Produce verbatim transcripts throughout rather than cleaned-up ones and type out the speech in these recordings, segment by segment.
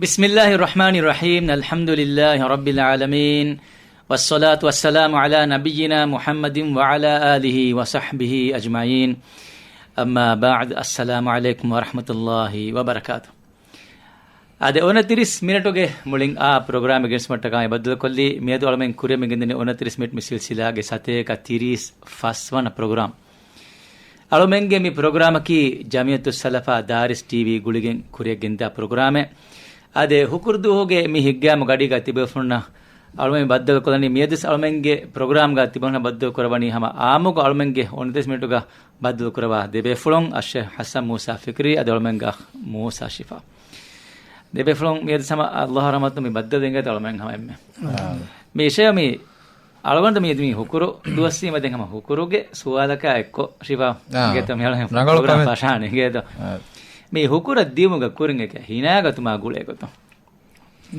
بسم الله الرحمن الرحيم. الحمد لله رب العالمين. والصلاة والسلام على نبينا محمد وعلى آله وصحبه أجمعين. أما بعد. السلام عليكم ورحمة الله وبركاته. އާދެ، އޮނަތިރީސް މިނެޓުގެ މުޅިން އާ ޕްރޮގްރާމެއް ގެނެސްމަށްޓަކާ ބައްދަލުކޮށްލީ. މިއަދު އަޅުމެން ކުރިއަށް މިގެންދަނީ އޮނަތިރީސް މިނެޓް މި ސިލްސިލާގެ ސަތޭކަ ތިރީސް ފަސްވަނަ ޕްރޮގްރާމް. އަޅުމެންގެ މި ޕްރޮގްރާމަކީ ޖަމިއްޔަތުއްސަލަފާ ދާރިސް ޓީވީ ގުޅިގެން ކުރިއަށް ގެންދާ ޕްރޮގްރާމެއް. އާދެ، ހުކުރު ދުވަހުގެ މި ހިތްގައިމު ގަޑީގަ ތިބޭފުޅުންނަށް އަޅުމެން ބައްދަލުކޮށްލަނީ މިއަދު އަޅުމެންގެ ޕްރޮގްރާމްގަ ތިބޭފުޅުންނަށް ބައްދަލު ކުރައްވަނީ ހަމަ އާއްމުކޮށް އަޅުމެންގެ އޮނަތިރީސް މިނެޓުގަ ބައްދަލު ކުރައްވާ ދެބޭފުޅުން އައްޝޭޚް ޙަސަން މޫސާ ފިކްރީ އަދި އަޅުމެންގެ އަޚް މޫސާ ޝިފާ. ދެބޭފުޅުން މިއަދު ހަމަ އައްލާހު ރަޙްމަތުން މި ބައްދަލު އިނގޭތޯ އަޅުމެން ހަމަ އެންމެ. މި އިޝާ މި އަޅުގަނޑު މި މި ހުކުރު ދުވަސްވީމަ ދެން ހަމަ ހުކުރުގެ ސުވާލަކާ އެއްކޮށް ޝިފާ އާ. އިނގޭތޯ މި އަޅުގަނޑު ރަނގަޅު ޕްރޮގްރާމް ކަމެއް. ފަށާނެ އިނގޭތޯ. އާ. މި ހުކުރަށް ދިޔުމުގަ ކުރިން އެކަ ހިނާގަތުމާ ގުޅޭ ގޮތުން.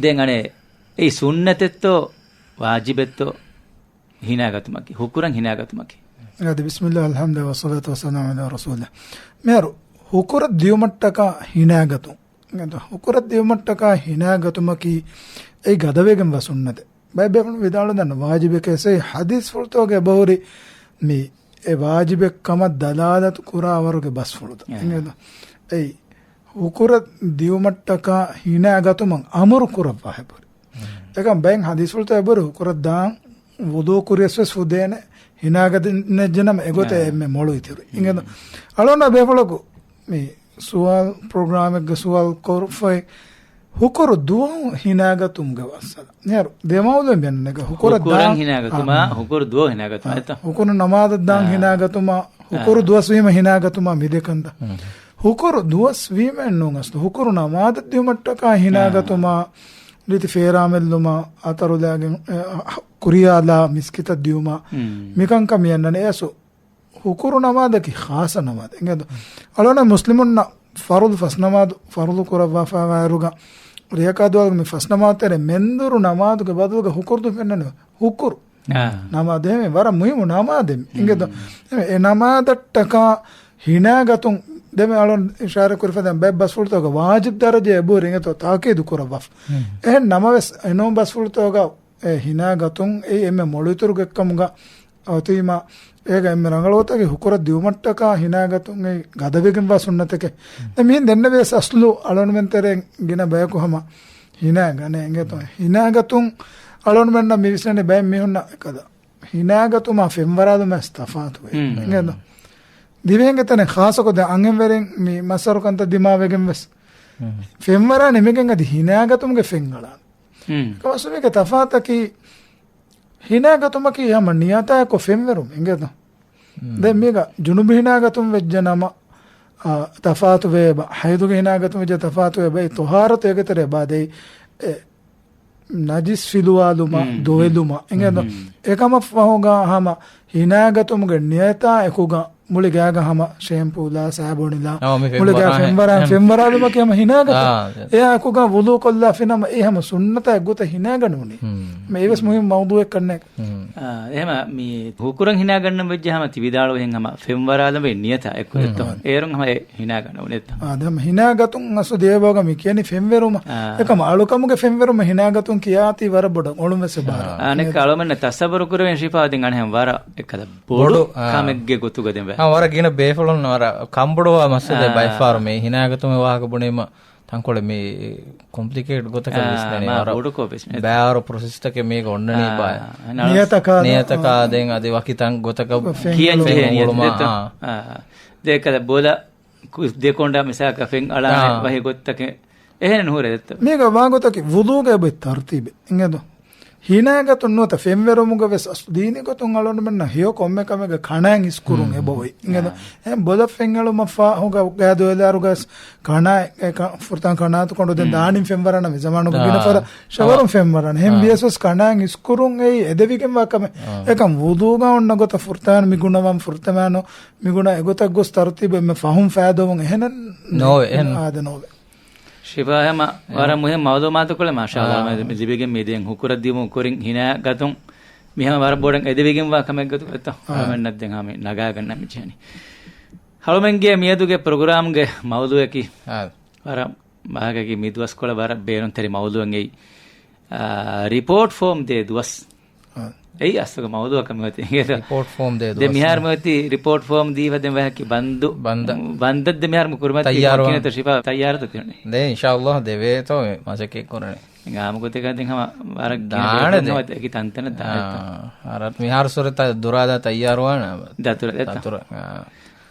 ދެން އަނެއް އެއީ ސުންނަތެއްތޯ ވާޖިބެއްތޯ ހިނާގަތުމަކީ، ހުކުރަށް ހިނާގަތުމަކީ. އާދެ، ބިސްމިއްލާ، އަލްޙަމްދުލިއްލާ، ވައްޞަލާތު ވައްސަލާމު ޢަލާ ރަސޫލިއްލާ. މިހާރު ހުކުރަށް ދިޔުމަށްޓަކާ ހިނާގަތުން. ހުކުރަށް ދިޔުމަށްޓަކާ ހިނާގަތުމަކީ އެއީ ގަދަވެގެންވާ ސުންނަތެއް. ބައެއް ބޭފުޅުން ވިދާޅުދަން ވާޖިބެކޭ ސައި ޙަދީޘްފުޅުތަކުގަ އެބަހުރި މި އެ ވާޖިބެއް ކަމަށް ދަލާލަތު ކުރާ ވަރުގެ ބަސްފުޅުތައް. އެ. އެނގޭތަ؟ އެއީ ހުކުރަށް ދިޔުމަށްޓަކާ ހިނާގަތުމަށް އަމުރު ކުރައްވާ ހެބުރި. އެކަމް ބައެއް ޙަދީޘްފުޅުތައް އެބަހުރި ހުކުރަށް ދާން ވުޟޫ ކުރިޔަސް ވެސް ފުދޭނެ، ހިނާގަތުން ނެއްޖެނަމަ އެގޮތަށް އެ. އެންމެ މޮޅު އިތުރު. އިނގޭތަ؟ އަޅުގަނޑު ބޭފުޅަކު މި ސުވާލު ޕްރޮގްރާމެއްގެ ސުވާލު ކޮށްފައި ހުކުރު ދުވަހު ހިނާގަތުމުގެ މައްސަލަ. މިހާރު ދެ މައުޟޫޢެއް މި އަންނަ އެކަ ހުކުރަށް ހުކުރަށް ދާން، ހިނާގަތުމާ، އާ. ހުކުރު ދުވަހު ހިނާގަތުމާ، އާ. އެތަ؟ ހުކުރު ނަމާދަށް ދާން، އާ. ހިނާގަތުމާ، ހުކުރު އާ. ދުވަސް ވީމަ ހިނާގަތުމާ މި ދެ ކަންތައް. ހުކުރު ދުވަސް ވީމައެއް ނޫން އަސްލު. ހުކުރު ނަމާދަށް ދިޔުމަށްޓަކާ އާ. ހިނާގަތުމާ، ރީތި ފޭރާމެއްލުމާ، އަތަރުލާގެން، އެ، ކުރިޔާލާ މިސްކިތަށް ދިޔުމާ، މިކަންކަމަށް އަންނަނީ އެއަސް. ހުކުރު ނަމާދަކީ ޚާއްޞަ ނަމާދެއް. އިނގޭތަ؟ އަޅުގަނޑު މުސްލިމުންނަށް ފަރުޟު ފަސް ނަމާދު ފަރުޟު ކުރައްވާފައިވާއިރުގަ، ރެޔަކާ ދުވަހުގެ މި ފަސް ނަމާދު ތެރޭ މެންދުރު ނަމާދުގެ ބަދަލުގަ ހުކުރު ދުވަހު ފެންނަނީ ހުކުރު އާ. ނަމާދެއް. އެހެން ވަރަށް މުހިއްމު ނަމާދެއް. އިނގޭތަ؟ އެ ނަމާދަށްޓަކާ ހިނާގަތުން ދެމެ އަޅުން އިޝާރާތް ކުރި ފަދައިން ބައެއް ބަސްފުޅުތަކުގަ ވާޖިބް ދަރަޖަ އެބަހުރި އިނގޭތޯ ތާކީދު ކުރައްވާފަ. އެހެން ނަމަވެސް އެނޫން ބަސްފުޅުތަކުގަ އެ ހިނާގަތުން އެއީ އެންމެ މޮޅު އިތުރު ގޮތްކަމުގަ އޮތީމަ، އޭގަ އެންމެ ރަނގަޅު ގޮތަކީ ހުކުރަށް ދިޔުމަށްޓަކާ ހިނާގަތުން އެއީ ގަދަވެގެންވާ ސުންނަތެކޭ. ދެން މިހެން ދެންނެވިޔަސް އަސްލު އަޅުގަނޑުމެން ތެރޭ ގިނަ ބަޔަކު ހަމަ ހިނާ ގަނެ އިނގޭތޯ. ހިނާގަތުން އަޅުގަނޑުމެންނަށް މި ވިސްނަނީ ބައެއް މީހުންނަށް އެކަދަ ހިނާގަތުމާ ފެންވަރާލުމާ ތަފާތުވޭ. އިނގޭތޯ. ދިވެހިންގެ ތަނެއް ޚާއްޞަކޮށް ދެން އަންހެންވެރިން މި މައްސަރު ކަންތައް ދިމާވެގެން ވެސް ފެންވަރާ ނިމިގެން އަދި ހިނާގަތުމުގެ ފެން އަޅާނެ. އެކަމަސް މީގެ ތަފާތަކީ ހިނާގަތުމަކީ ހަމަ ނިޔަތާއެކު ފެންވެރުމެއް އިނގޭތަ؟ ދެން މީގަ ޖުނުބު ހިނާގަތުން ވެއްޖެ ނަމަ، އާ، ތަފާތު ވޭބަ، ހައިދުގެ ހިނާގަތުން ވެއްޖެ ތަފާތު ވޭބަ، އެ ތޮހާރަތު އޭގެ ތެރޭ ބާދެއް، އެ ނަޖިސް ފިލުވާލުމަށް، ދޮވެލުމަށް އިނގޭތަ؟ އެކަމަށް ފަހުގަ ހަމަ ހިނާގަތުމުގެ ނިޔަތާ އެކުގަ މުޅި ގާގަ ހަމަ ޝޭމްޕޫލާ ސާބުނިލާ އާ، މި މުޅި ގާ ފެންވަރާ، ފެންވަރާ، ފެންވަރާލުމަކީ ހަމަ ހިނާގަތު. އާ، އެއާ އެކުގަ ވުޟޫ ކޮށްލާފިނަމަ އެ ހަމަ ސުންނަތާ އެއްގޮތަށް ހިނާގަނޫނީ. މި އެވެސް މުހިންމު މައުޟޫއެއް ކަންނޭ. އާ، އެހެމަ މި ހުކުރަށް ހިނާގަންނަން ވެއްޖެ ހަމަ ތި ވިދާޅުވިހެން ހަމަ ފެންވަރާލުމެއް ނިޔަތާ އެއްކުރެއްތޯ. އޭރުން ހަމަ އެ ހިނާގަނެވުނެއްތޯ. އާ، ދެ ހަމަ ހިނާގަތުން އަސްލު ދޭބޯގަ މި ކިޔަނީ ފެންވެރުމަށް. އާ. އެކަމަ އަޅުކަމުގެ ފެންވެރުމަށް ހިނާގަތުން ކިޔާތީ ވަރަށް ބޮޑަށް އޮޅުން ވެސް އެބަ އާ. އަނެއްކާ އަޅުމެންނަށް ތަސައްވަރު ކުރެވެން ޝިފާ ދެން އަނެއް ވަރަށް އެއްކަލަ ބޮޑު ބޮޑު، އާ. ކަމެއްގެ ގޮތުގަ ދެން ވެ. އާ، ވަރަށް ގިނަ ބޭފުޅުން ވަރަށް ކަންބޮޑުވާ މައްސަލަ އާ. ބައެއްފަހަރު މި ހިނާގަތުމެއް ވާހަކަ ބުނީމަ ތަންކޮޅެއް މި ކޮމްޕްލިކޭޓް ގޮތަކަށް އާ، ވިސްނަނީ މާ ވަރަށް ބޮޑުކޮށް ވިސްނެ. ބައިވަރު ޕްރޮސެސްތަކެއް މީގަ އޮންނަނީ އާ، ބާ. އަނަޅު ނިޔަތަކާ، ނިޔަތަކާ އާ. ދެން އަދި ވަކި ތަން ގޮތަކަށް ފެން ކިޔަން އެޅުމަށް ޖެހޭނީ އުޅުމަށް، ދެއްތަ؟ އާ. އާ. ދެކަލަ ބޮލަ ކު-، ދެކޮނޑަށް މިސާލަކަށް ފެން އަޅާނެ އާ. ވަހި ގޮތްތަކެއް އެހެނެއް ނުހުރޭ ދެއްތަ؟ މީގަ ވާގޮތަކީ ވުޟޫގެ އެބައި ތަރުތީބެއް އިނގޭތޯ. ހިނާގަތުން ނުވަތަ ފެންވެރުމުގަ ވެސް އަސްލު ދީނީ ގޮތުން އަޅުގަނޑުމެންނަށް ހެޔޮ ކޮންމެ ކަމެއްގަ ކަނާތް އިސްކުރުން އެބައޮތް އިނގޭތޯ. އާ. އެހެން ބޮލަށް ފެން އެޅުމަށްފަހުގަ ގާދޮވެލާރުގަސް ކަނާ، އެ ކަ-، ފުރަތަމަ ކަނާތު ކޮނޑު ދެން ދާނީ ފެންވަރާނަ މި ޒަމާނުގެ ގިނަ ފަރަށް ޝަވަރުން ފެންވަރާނަ. އެހެން ވިޔަސް ވެސް ކަނާތް އިސްކުރުން އެއީ އެދެވިގެންވާ ކަމެއް. އެކަމް ވުޟޫގަ އޮންނަ ގޮތަށް ފުރަތަމަ މި ގުނަވަން ފުރަތަމަ މި ގުނަ އެގޮތަށް ގޮސް ތަރުތީބު އެންމެ ފަހުން ފައިދޯވުން އެހެނެއް ނޯވެ، އެހެން. އާދެ ނޯވެ. ޝިފާ ހަމަ ވަރަށް މުހިން މައުލޫމާތުކޮޅެއް މާޝާﷲ. އާ. މި ލިބިގެން މި ދެން ހުކުރަށް ދިޔުމުގެ ކުރިން ހިނާ ގަތުން މި ހަމަ ވަރަށް ބޮޑަށް އެދެވިގެންވާ ކަމެއް ގޮތުގަ އެތަ؟ އާ. އަޅުމެންނަށް ދެން ހަމަ ނަގާގަންނަން މި ޖެހެނީ. އަޅުމެންގެ މިއަދުގެ ޕްރޮގްރާމްގެ މައުޟޫއަކީ އާ. ވަރަށް މާގަގި މި ދުވަސްކޮޅަށް ވަރަށް ބޭނުންތެރި މައުލޫއަށް އެއީ، އާ، ރިޕޯޓް ފޯމް ދޭ ދުވަސް. އާ. އެއީ އަސްލުގަ މައުލޫއަކަށް މިއޮތީ އިނގޭތޯ. ރިޕޯޓް ފޯމް ދޭ ދެ ދުވަސް. މިހާރު މިއޮތީ ރިޕޯޓް ފޯމް ދީފަ ދެން ވަހަކި ބަންދު. ބަންދަށް. ބަންދަށް ދެ މިހާރު މި ކުރިމަތީ ތައްޔާރުވާން. ކިނަތޯ ޝިފާ ތައްޔާރުތޯ ތިނުނީ؟ ދެ އިންޝާﷲ ދެވޭތޯ މި މަސައްކަތް ކުރަނީ. އާ، ހަމަ ގޮތަކަށް ދެން ހަމަ ވަރަށް ގިނަ ދެ. ރިޕޯޓް ހަމަ އެކި ތަންތަނަށް ދާނެތޯ. އާ، އަރަ މިހާރު ސޮރެ ތަ-، ދުރާދާ ތައްޔާރުވާނެ. ދަތުރަ ދެތޯ. ދަތުރަ، އާ.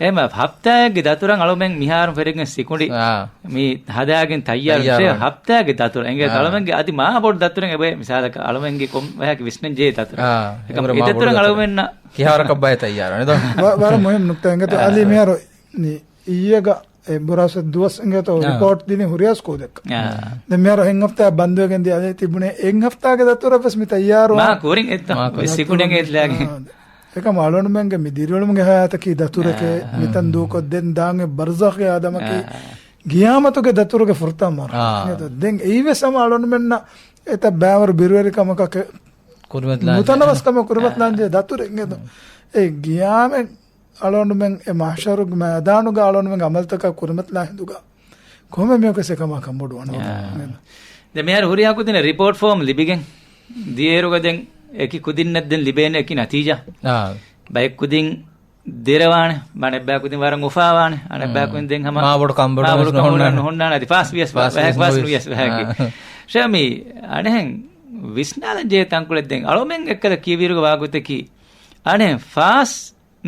އެމަ ހަފްތާއެއްގެ ދަތުރަށް އަޅުމެން މިހާރު ފެރިގެން ސިކުނޑި އާ. މި ހަދާގެން ތައްޔާރު ތައްޔާރު ވެ. ހަފްތާގެ ދަތުރަށް އިނގޭތޯ. އާ. އަޅުމެންގެ އަދި މާ ބޮޑު ދަތުރެއް އެބައި މިސާލަކަށް އަޅުމެންގެ ކޮން ވަހަކަށް ވިސްނަން ޖެހޭ ދަތުރެއް. އާ. އެކަމަ އެ ދަތުރަށް އަޅުމެންނަށް ކިހާވަރަކަށް ބައި ތައްޔާރު ނެތޯ؟ ވަ-، ވަރަށް މުހިންމު ނުކްތާ އިނގޭތޯ. އާ. އަލީ މިހާރު ނި-، އިއްޔެގަ އެ ބުރާސް ދުވަސް އިނގޭތޯ އާ. ރިޕޯޓް ދިނީ ހުރިހާ ސްކޫލެއްގަ. އާ. ދެން މިހާރު އެއް ހަފްތާ ބަންދުވެގެން ދިޔަ އަލީ ތިބުނޭ އެއް ހަފްތާގެ ދަތުރަށް ވެސް މި ތައްޔާރުވާ. މާ ކުރިން އެއްތޯ. މާ ކުރިން. ސިކުނޑެއް އެތްލާގެން. އާ. އެކަމަ އަޅުންމެންގެ މި ދިރިއުޅުމުގެ ހަޔާތަކީ ދަތުރެކޭ، އާ. މިތަން ދޫކޮށްދޭން ދާން އެ ބަރްޒަޚްގެ އާދަމަކީ، އާ. ގިޔާމަތުގެ ދަތުރުގެ ފުރަތަމަ މަރު. އާ. އެ ދެން އެއީވެސް ހަމަ އަޅުންމެންނަށް އެތައް ބައިވަރު ބިރުވެރިކަމަކަށް ކުރިމަތިލާން ނުތަނަވަސްކަމެއް ކުރިމަތިލާން ޖެހޭ ދަތުރެއް އިނގޭތޯ. އެ ގިޔާމެއް އަޅުންމެން އެ މަޙްޝަރުގެ މައިދާނުގަ އަޅުންމެން އަމަލުތަކާ ކުރިމަތިލާ ހިނދުގަ ކޮންމެ މީހަކަސް އެކަމާ ކަންބޮޑުވާނެ. އާ. ދެ މިހާރު ހުރިހާ ކުދިން ރިޕޯޓް ފޯމް ލިބިގެން ދިޔައިރުގަ ދެން އެކި ކުދިންނަށް ދެން ލިބޭނެ އެކި ނަތީޖާ. އާ. ބައެއް ކުދިން ދެރަވާނެ، އަނެއްބައި ކުދިން ވަރަށް އުފާވާނެ، އަނެއްބައި ކުދިން ދެން ހަމަ މާ ބޮޑު ކަންބޮޑު މާ ބޮޑު ކަންބޮޑު ނުހުންނާނެ. ނުހުންނާނެ. އަދި ފާސް ވިޔަސް ފާސް ވިޔަސް ވާހަކަ. އާ. ޝަމީ، އަނެހެން ވިސްނާލަން ޖެހޭ ތަންކޮޅެއް ދެން އަޅުމެން އެއްކަލަ ކިޔެވިއިރުގަ ވާގޮތަކީ، އަނެހެން ފާސް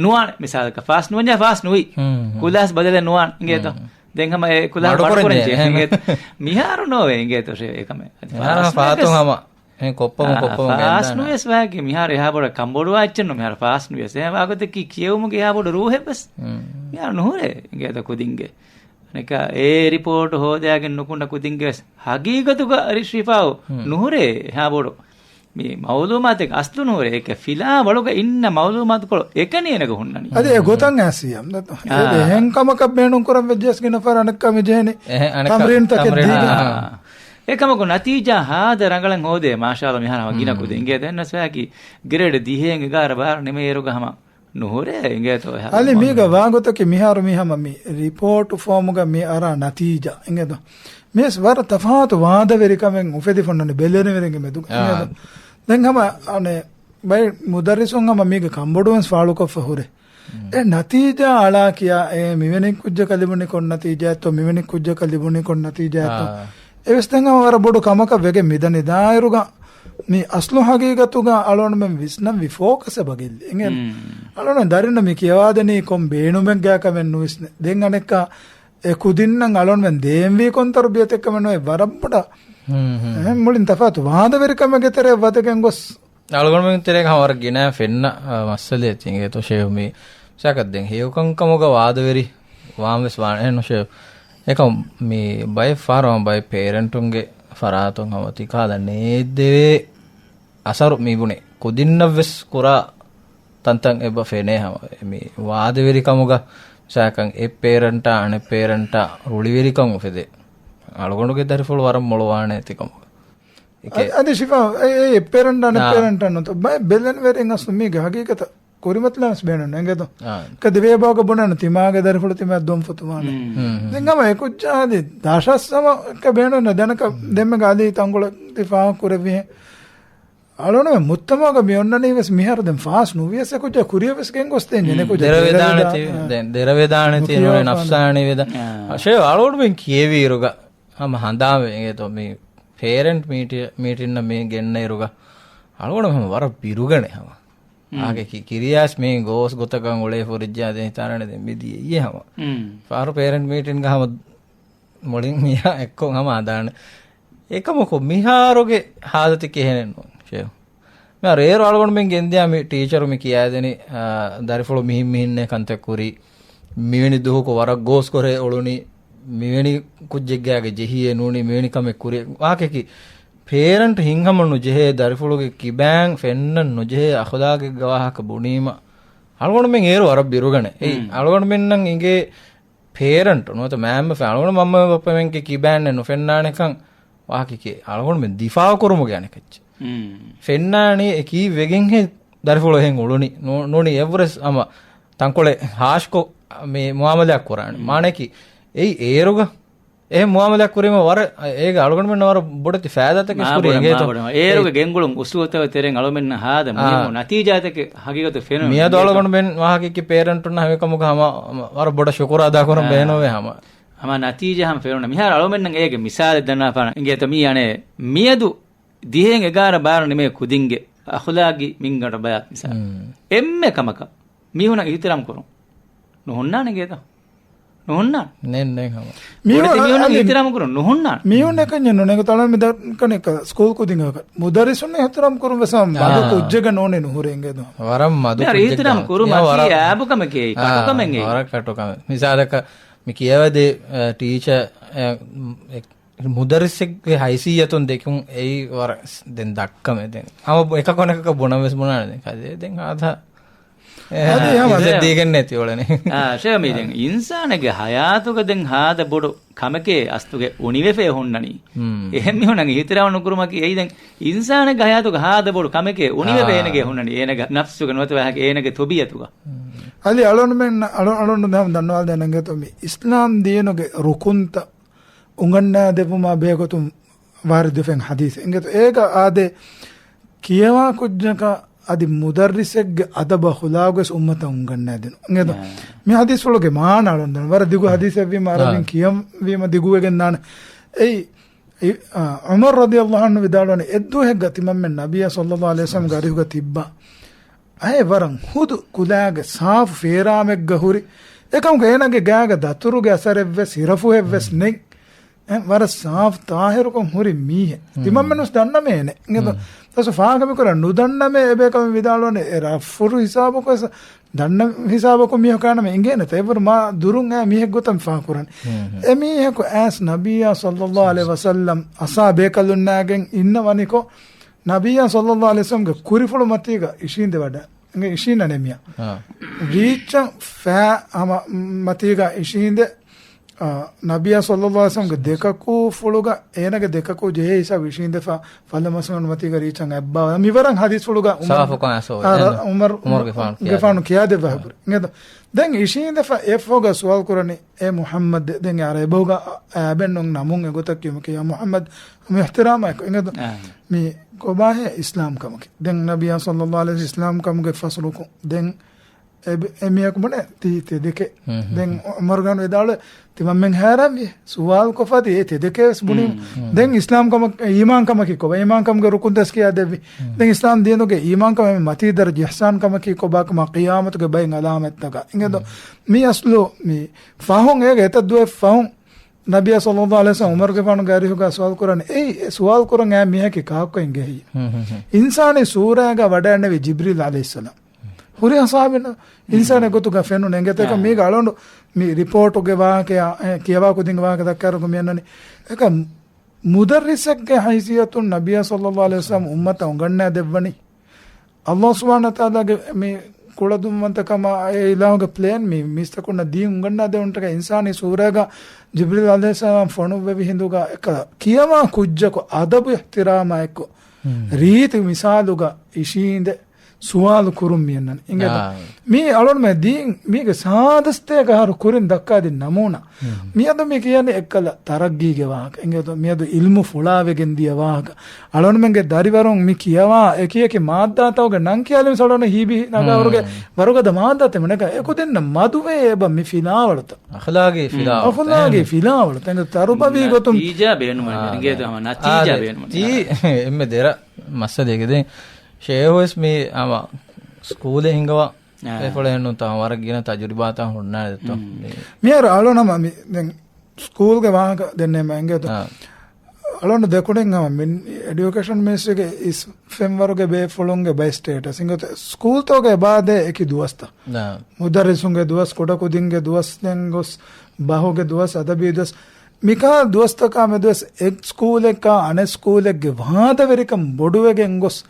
ނުވާނެ، މިސާލަކަށް ފާސް ނުވަންޏާ ފާސް ނުވި. ހުން، ހުން. ކުލާސް ބަދަލެއް ނުވާނެ އިނގޭތޯ. ހުން. ދެން ހަމަ އެ ކުލާސް މަޑު ކުރަން މަޑުކުރަން ޖެހޭ. ޖެހޭ އިނގޭތޯ. މިހާރު ނޯވޭ އިނގޭތޯ އެކަމެއް. އަދި މިހާރު ފާސް ފާތުން ނުވެސް ހަމަ އެ ކޮއްޕަމުން އާ، ކޮއްޕަމުން ފާސް ގެންދާނެ. ނުވެސް ވާގެ މިހާރު އެހާ ބޮޑަށް ކަންބޮޑުވާ އެއްޗެއް ނޫން. މިހާރު ފާސް ނުވެސް. އެހެން ވާގޮތަކީ ކިޔެވުމުގެ އެހާ ބޮޑު ރޫހެއް ވެސް ހުން. މިހާރު ނުހުރޭ އިނގޭތޯ ކުދިންގެ. އަނެކާ އެ ރިޕޯޓު ހޯދާގެން ނުކުންނަ ކުދިންގެ ވެސް ހަގީގަތުގަ ރިޝްރިފާއު ހުން. ނުހުރޭ އެހާ ބޮޑު. މި މައުލޫމާތެއް އަސްލު ނުހުރޭ. އެކެ ފިލާ ވަޅުގަ އިންނަ މައުލޫމާތުކޮޅު އެކަނި އޭނަގަ ހުންނަނީ. އަދި އެ ގޮތަށް އައިސް އެ އާ. އެހެން ކަމަކަށް ބޭނުން ކުރަން ވެއްޖެސް ގިނަ ފަހަރަށް އަނެއްކާ މި ޖެހެނީ އެހެން އަނެއްކާ ތަމްރީންތަކެއް ތަމްރީން، ދީގެން. އާ. އެކަމަކު ނަތީޖާ ހާދަ ރަނގަޅަށް ހޯދޭ، މާޝާﷲ މިހާރު ހަމަ ގިނަ ކުދިން. އިނގޭ ދެންނަސް ވާކި ގްރޭޑް ދިހައިން އެގާރަ ބާރަ ނިމޭއިރުގަ ހަމަ ނުހުރޭ އިނގޭތޯ އެހާ އަލި މީގަ ވާގޮތަކީ މިހާރު މީ ހަމަ މި ރިޕޯޓު ފޯމުގަ މި އަރާ ނަތީޖާ އިނގޭތޯ. މިވެސް ވަރަށް ތަފާތު ވާދަވެރިކަމެއް އުފެދިފަ އޮންނަނީ ބެލެނިވެރިންގެ މެދުގަ އާ. އިނގޭތޯ. ދެން ހަމަ އަނެއް ބައެއް މުދައްރިސުން ހަމަ މީގެ ކަންބޮޑުވެސް ފާޅުކޮށްފަ ހުރޭ. އެ ނަތީޖާ އަޅާ ކިޔާ، އޭ މިވެނި ކުއްޖަކަށް ލިބުނީ ކޮން ނަތީޖާއެއްތޯ، މިވެނި ކުއްޖަކަށް ލިބުނީ ކޮން ނަތީޖާއެއްތޯ. އާ. އެވެސް ދެން ހަމަ ވަރަށް ބޮޑު ކަމަކަށް ވެގެން މިދަނީ. ދާއިރުގަ މި އަސްލު ހަގީގަތުގަ އަޅުގަނޑުމެން ވިސްނަންވީ ފޯކަސް އެބަ ގެއްލި. އެނގޭ؟ ހުން. އަޅުގަނޑު ދަރިންނަށް މި ކިޔަވާދެނީ ކޮން ބޭނުމެއްގަ ކަމެއް ނުވިސްނެ. ދެން އަނެއްކާ އެ ކުދިންނަށް އަޅުގަނޑުމެން ދޭންވީ ކޮން ތަރުބިޔަތެއް ކަމެއް ނުވޭ. ވަރަށް ބޮޑަށް ހުން، ހުން. އެހެން މުޅިން ތަފާތު ވާދަވެރިކަމެއްގެ ތެރެއަށް ވަދެގެން ގޮސް އަޅުގަނޑުމެން ތެރޭގަ ހަމަ ވަރަށް ގިނަ ފެންނަ، އަ، މައްސަލައެއް ތި އިނގޭތޯ ޝޭހު މީ. މިސާލަކަށް ދެން ހެޔޮކަންކަމުގަ ވާދަވެރި ވާން ވެސް ވާނެ އެހެންނު ޝޭހު. އެކަމް މި ބައެއް ފަހަރު ހަމަ ބައެއް ޕޭރެންޓުންގެ ފަރާތުން ހަމަ ތިކަހަލަ ނޭދެވޭ އަސަރު މި ބުނެ ކުދިންނަށް ވެސް ކުރާ ތަންތަން އެބަ ފެނޭ ހަމަ. މި ވާދަވެރިކަމުގަ މިސާލަކަށް އެއް ޕޭރެންޓާ އަނެއް ޕޭރެންޓާ ރުޅިވެރިކަން އުފެދޭ. އަޅުގަނޑުގެ ދަރިފުޅު ވަރަށް މޮޅުވާނެ ތިކަމުގަ. އެކެ- އަދި، އަދި ޝިފާ، އެ، އެ، އެއް ޕޭރެންޓް އަނެއް އާ. ޕޭރެންޓް ނުތަ ބައެއް ބެލެނިވެރިން އަސްލު މީގެ ހަގީގަތަށް ކުރިމަތިލާން ވެސް ބޭނުން އެނގޭތޯ. އާ. ކަދި ވޭބާގަ ބުނަން ތިމާގެ ދަރިފުޅު ތިމާ ދޮންފުތުވާނެ. ހުން. ދެން ހަމަ އެ ކުއްޖާ އަދި ދާށާސް ހަމަ ކަ ބޭނުން ދެނަކަ ދެންމެގަ އަލީ ތަންކޮޅެއް ތި ފާހަގަ ކުރެއްވިހެން. އަޅުގަނޑުމެން މުއްތަމައުގަ މި އޮންނަނީ ވެސް މިހާރު ދެން ފާސް ނުވިޔަސް އެ ކުއްޖާ ކުރިޔަށް ވެސް ގެންގޮސްދޭން ޖެހޭ ކުއްޖާ ދެރަވެދާނެތީ، ދެރަވެދާނެ. ދެން ދެރަވެދާނެތީ ނުކިޔާފާނެ. ނުވެ ނަފްސާނީ ވެދާ. އާ. ޝޭ އަޅުގަނޑުމެން ކިޔެވިއިރުގަ ހަމަ ހަނދާންވެ އިނގޭތޯ މި ޕޭރެންޓް މީޓި-، މީޓިންނަށް މި ގެންނައިރުގަ އަޅުގަނޑު ހަމަ ވަރަށް ބިރުގަނެ ހަމަ. ހުން. އާގެ ކި-، ކިރިޔާސް މި ގޯސް ގޮތަކަށް އުޅޭ ފުރިއްޖާ ދެން ހިތާރަނެ ދެން މި ދިޔައީ ހަމަ. ހުން. ފާރު ޕޭރެންޓް މީޓިންގަ ހަމަ މުޅިން މިހާ އެއްކޮށް ހަމަ ހަނދާނެ. އެކަމަކު މިހާރުގެ ހާލަތެއް ކިހިނެއްނު ޝޭހު. މިހާރު އޭރު އަޅުގަނޑުމެން ގެންދިޔާ މި ޓީޗަރު މި ކިޔާދެނީ، އާ، ދަރިފުޅު މިހިން މިހިންނޭ ކަންތައް ކުރީ. މިވެނި ދުވަހަކު ވަރަށް ގޯސްކޮށް އުޅުނީ. މިވެނި ކުއްޖެއްގާގެ ޖެހިއޭ ނޫނީ މިވެނި ކަމެއް ކުރި. ވާހަކައަކީ ޕޭރެންޓް ހިތްހަމަ ނުޖެހޭ ދަރިފުޅުގެ ކިބައިން ފެންނަން ނުޖެހޭ އަޚުލާގެއްގެ ވާހަކަ ބުނީމަ އަޅުގަނޑުމެން އޭރު ވަރަށް ބިރުގަނެ. އެއީ ހުން. އަޅުގަނޑުމެންނަށް އިނގޭ ޕޭރެންޓު ނުވަތަ މައިންބަފައިން އަޅުގަނޑު މަންމަ ބައްޕަމެންގެ ކިބައިންނެއް ނުފެންނާނެކަން ވާހަކައަކީ އަޅުގަނޑުމެން ދިފާއު ކުރުމުގެ އަނެކައްޗެއް. މް. ފެންނާނީ އެ ކީއްވެގެންހޭ ދަރިފުޅު އެހެން އުޅުނީ. ނޫ-، ނޫނީ އެއްވުރެސް ހަމަ ތަންކޮޅެއް ހާޝްކޮށް މި މުއާމަލާތް ކުރާނެ. މް. މާނައަކީ އެއީ އޭރުގަ އެހެން މުއާމަލާތް ކުރީމަ ވަރަށް، އޭގެ އަޅުގަނޑުމެންނަށް ވަރަށް ބޮޑެތި ފައިދާތަކެއް ކުރި އެނގޭތޯ. އޭރުގެ ގެންގުޅުން އުސޫލުތައް ތެރެއިން އަޅުމެންނަށް ހާދަ މުހިންމު ނަތީޖާތަކެއް ހަގީގަތު ފެނުނު. މިއަދު އަޅުގަނޑުމެން ވާހަކައެއް ޕޭރެންޓުންނަށް ހަމައެކަމުގަ ހަމަ ވަރަށް ބޮޑަށް ޝުކުރު އަދާކުރަން ބޭނުވޭ ހަމަ. ހަމަ ނަތީޖާ ހަމަ ފެނުނަ. މިހާރު އަޅުމެންނަށް އޭގެ މިސާލެއް ދަންނާފާނަ އިނގޭތޯ މީ އަނެއް މިއަދު ދިހައިން އެގާރަ ބާރަ ނިމޭ ކުދިންގެ އަޚުލާގީ މިންގަނޑަށް ބަޔާ މިސާލެއް. އެންމެ ކަމަކަށް މީހުނަށް އިހުތިރާމް ކުރުން ނުހުންނާނެ އިނގޭތޯ؟ ނުހުންނާނެ. ނެން، ނެން ހަމަ. ބޮޑެތި މީހުން އިހުތިރާމް ކުރުން ނުހުންނާނެ. މީހުން އެކަންޏެއް ނޫނޭ. ތަޅަން މި ދަ-، ކަނެއް ސްކޫލް ކުދިން އަކަށް. މުދައްރިސުން އިހުތިރާމް ކުރުން ވެސް މަޑު ކުއްޖެއްގަ ނޫނޭ ނުހުރޭ އިނގޭތޯ. ވަރަށް މަދު ކުއްޖެއްގަ. އިހުތިރާމް ކުރުމަކީ އާ، އާބުކަމެކޭ، ކަޓުކަމެއް. ވަރަށް ކަޓުކަމެއް. މިސާލަކަށް މި ކިޔަވަދޭ، އަ، ޓީޗަރ، އެ، މުދައްރިސެއްގެ ހައިސިއްޔަތުން ދެކުން އެއީ ވަރަށް ދެން ދައްކަމެއް ދެން. ހަމަ އެކަކު އަނެކަކަށް ބުނަން ވެސް ބުނާނެ ދެން. ކަލޭ ދެން ހާދަ އެ، އަދި އެ، ހަމަ އިއްޒަތް ދީގެން ނެތި އުޅެނީ. އާ، ޝޭ މީ ދެން އިންސާނެއްގެ ހަޔާތުގަ ދެން ހާދަ ބޮޑު ކަމެކޭ އަސްލުގެ އުނިވެފައި ހުންނަނީ. އެހެން މީހުންނަށް އިހުތިރާމް ނުކުރުމަކީ އެއީ ދެން އިންސާނެއްގެ ހަޔާތުގަ ހާދަ ބޮޑު ކަމެކޭ އުނިވެފައި އޭނަގެ ހުންނަނީ. އޭނަގެ ނަފްސުގަ ނުވަތަ ވާހަކަ އޭނަގެ ތޮބިއަތުގަ. އަދި އަޅުންމެން، އަޅު-، އަޅުން ދަންނަވާލަން އިނގޭތޯ މި އިސްލާމް ދީނުގެ ރުކުންތައް އުނގަންނާދެއްވުމާ ބެހޭގޮތުން ވާރިދުވެފައި ހަދީސް އިނގޭތޯ. އޭގަ އާދޭ، ކިޔަވާ ކުއްޖަކަށް އަދި މުދައްރިސެއްގެ އަދަބު އަޚުލާގުވެސް އުއްމަތަށް އުނގަންނާދިނުން އިނގޭތޯ. މި ހަދީސްފުޅުގެ މާނަ އަޅުން ދަން ވަރަށް ދިގު ހަދީސެއްވީމަ އަރަބިން ކިޔަންވީމަ ދިގުވެގެން ދާނެ. އެއީ، އެ، އާ، ޢުމަރު ރަޟިޔަﷲ ޢަންހު ވިދާޅުވަނީ އެއްދުވަހެއްގަ ތިމަންމެން ނަބިއްޔާ ޞައްލަﷲ ޢަލައިހި ވަސައްލަމްގެ އަރިހުގަ ތިއްބާ. އައެއް ވަރަށް ހުދު ކުލާގެ ސާފު ފޭރާމެއްގަ ހުރި. އެކަމުގަ އޭނާގެ ގާގަ ދަތުރުގެ އަސަރެއްވެސް ހިރަފުހެއްވެސް ނެތް. އެ، ވަރަށް ސާފު ތާހިރުކޮށް ހުރި މީހެއް. ތިމަންމެންވެސް ދަންނަމޭނެ. އިނގޭތޯ. ދަސް ފާހަގަ މިކުރާ ނުދަންނަމޭ އެބޭކަލުން ވިދާޅުވަނީ އެ ރަށްފުރު ހިސާބަކު ވެސް ދަންނަ ހިސާބަކު މީހަކު ކާނަމޭ އިނގޭނެތަ؟ އެވަރު މާ ދުރުން އައި މީހެއް ގޮތަށް ފާހަގަކުރަން. އެމީހަކު އައިސް ނަބިއްޔާ ޞައްލަﷲ ޢަލައިހި ވަސައްލަމް އަސާ ބޭކަލުންނާގެން އިންނަވަނިކޮށް، ނަބިއްޔާ ޞައްލަﷲ ޢަލައިހި ވަސައްލަމްގެ ކުރިފުޅު މަތީގަ އިށީނދެ ވަޑަ-، އިށީނދެ ނަމިޔާ. ރީއްޗަށް ފައި ހަމަ މަތީގަ އިށީނދެ، އާ، ނަބިއްޔާ ޞައްލަﷲ ޢަލައިހި ވަސައްލަމްގެ ދެކަކޫ ފުޅުގަ އޭނަގެ ދެކަކޫ ޖެހޭ ހިސާބު އިށީނދެފަ، ފަލަމަސް މަން މަތީގަ ރީއްޗަށް އައްބާ. މިވަރަށް ހަދީސްފުޅުގަ ޢުމަރު، ސާފުކޮށް އައިސް އާ، އެން ޢުމަރު ޢުމަރުގެފާނު ކިޔާދެއްވާ ހުރި. އިނގޭތޯ. ދެން އިށީނދެފަ އެއަށްފަހުގަ ސުވާލު ކުރަނީ، އޭ މުޙައްމަދު، ދެން އަރަ އެބަހުގަ އަ-، އައިބެއްނު ނަމުން އެގޮތަށް ކިޔުމަކީ، ޔާ މުޙައްމަދު، މި އިޙްތިރާމާއެކު. އިނގޭތޯ. މި ކޮބާހޭ އިސްލާމް ކަމަކީ؟ ދެން ނަބިއްޔާ ޞައްލަﷲ ޢަލައިހި ވަސައްލަމް އިސްލާމް ކަމުގެ ފަސްލުކުން. ދެން އެ-، އެމީހަކު ބުނޭ ތި ތެދެކޭ. ދެން ޢުމަރުގެފާނު ވިދާޅުވޭ، ތިމަންމެން ހައިރާންވި ސުވާލު ކޮށްފަ އަދި އެ ތެދެކޭ ވެސް ބުނީމަ. ދެން އިސްލާމް ކަމަކީ، އީމާން ކަމަކީ ކޮބާ؟ އީމާން ކަމުގެ ރުކުން ދަސް ކިޔާދެއްވި. ދެން އިސްލާމް ދީނުގެ އީމާން ކަމަށް މަތީ ދަރަޖަ އިޙްސާން ކަމަކީ ކޮބާކަމާ ޤިޔާމަތުގެ ބައިން ޢަލާމަތްތަކާ. އިނގޭތޯ. މި އަސްލު މި ފަހުން އޭގެ އެތައް ދުވަހެއް ފަހުން ނަބިއްޔާ ޞައްލަﷲ ޢަލައިހި ވަސައްލަމް ޢުމަރުގެފާނުގެ އަރިހުގަ ސުވާލު ކުރަނީ، އެއީ އެ ސުވާލު ކުރަން އައި މީހަކީ ކާކު އިނގޭ ހެއްޔޭ؟ އިންސާނީ ސޫރައިގަ ވަޑައިންނެވި ޖިބްރީލް ޢަލައިހިއްސަލާމް. ހުރިހާ ޞަޙާބީންނަށް އިންސާނެއް ގޮތުގަ ފެނުނު އެނގޭތަ؟ އެކަމް މީގަ އަޅުގަނޑު މި ރިޕޯޓުގެ ވާހަކަޔާ، އެ، ކިޔަވާ ކުދިންގެ ވާހަކަ ދައްކާއިރު މި އަންނަނީ. އެކަމް މުދައްރިސެއްގެ ހައިސިއްޔަތުން ނަބިއްޔާ ޞައްލަﷲ ޢަލައިހި ވަސައްލަމް އުއްމަތަށް އުނގަންނާ ދެއްވަނީ. ﷲ ސުބްޙާނަހޫ ވަތަޢާލާގެ މި ކުޅަދުންވަންތަކަމާ އެ އިލާހުގެ ޕްލޭން މި މީސްތަކުންނަށް ދީ އުނގަންނާ ދެވުންތަކަށް އިންސާނީ ސޫރައިގަ ޖިބްރީލް ޢަލައިހިއްސަލާމް ފޮނުއްވެވި ހިނދުގަ އެކަ ކިޔަވާ ކުއްޖަކު އަދަބު އިޙްތިރާމާ އެއްކޮށް ރީތި މިސާލުގަ އިށީނދެ ސުވާލު ކުރުން މިއަންނަނީ. އިނގޭތޯ؟ މީ އަޅުންމެ ދީން މީގެ ސާދަސްތޭކަ އަހަރު ކުރިން ދައްކާދިން ނަމޫނާ. މިއަދު މި ކިޔަނީ އެއްކަލަ ތަރައްގީގެ ވާހަކަ. އިނގޭތޯ؟ މިއަދު އިލްމު ފުޅާވެގެން ދިޔަ ވާހަކަ. އަޅުންމެންގެ ދަރިވަރުން މި ކިޔަވާ އެކި އެކި މާއްދާތަކުގެ ނަން ކިޔާލީމަ އަޅުން ހީބި ނަގާވަރުގެ ވަރުގަދަ މާއްދާތައް މިނަގާ އެކުދިންނަށް މަދުވޭ އެބަ މި ފިލާވަޅުތައް. އަޚްލާގީ ފިލާވަޅުތައް. އަޚްލާގީ ފިލާވަޅުތައް. އެނގޭ ތަރުބަވީ ގޮތުން. ނަތީޖާ ބޭނުމަށް. އިނގޭތޯ ހަމަ ނަތީޖާ ބޭނުމަށް. އެންމެ ދެރަ މައްސަލައެއް ދެން ޝޭހުވެސް މި ހަމަ ސްކޫލެއް ހިނގަވާ އެފުޅެއް ނޫން ތާ ވަރަށް ގިނަ ތަޖުރިބާތައް ހުންނާނެ ދެއްތޯ. މިހާރު އަޅުނަމަ މި ދެން ސްކޫލްގެ ވާހަކަ ދެންނެވީމަ އިނގޭތޯ. އަޅުން ދެކުނިން ހަމަ މި އެޑިއުކޭޝަން މިނިސްޓްރީގެ އިސް ފެންވަރުގެ ބޭފުޅުންގެ ބައި ސްޓޭޓަސް އިނގޭތޯ. ސްކޫލްތަކުގެ އެބާދޭ އެކި ދުވަސްތައް. މުދައްރިސުންގެ ދުވަސް، ކުޑަކުދިންގެ ދުވަސް، ދެން ގޮސް ބަހުގެ ދުވަސް، އަދަބީ ދުވަސް. މިކާ ދުވަސްތަކާ މެދުވެސް އެއް ސްކޫލެއްކާ އަނެއް ސްކޫލެއްގެ ވާދަވެރިކަން ބޮޑުވެގެން ގޮސް،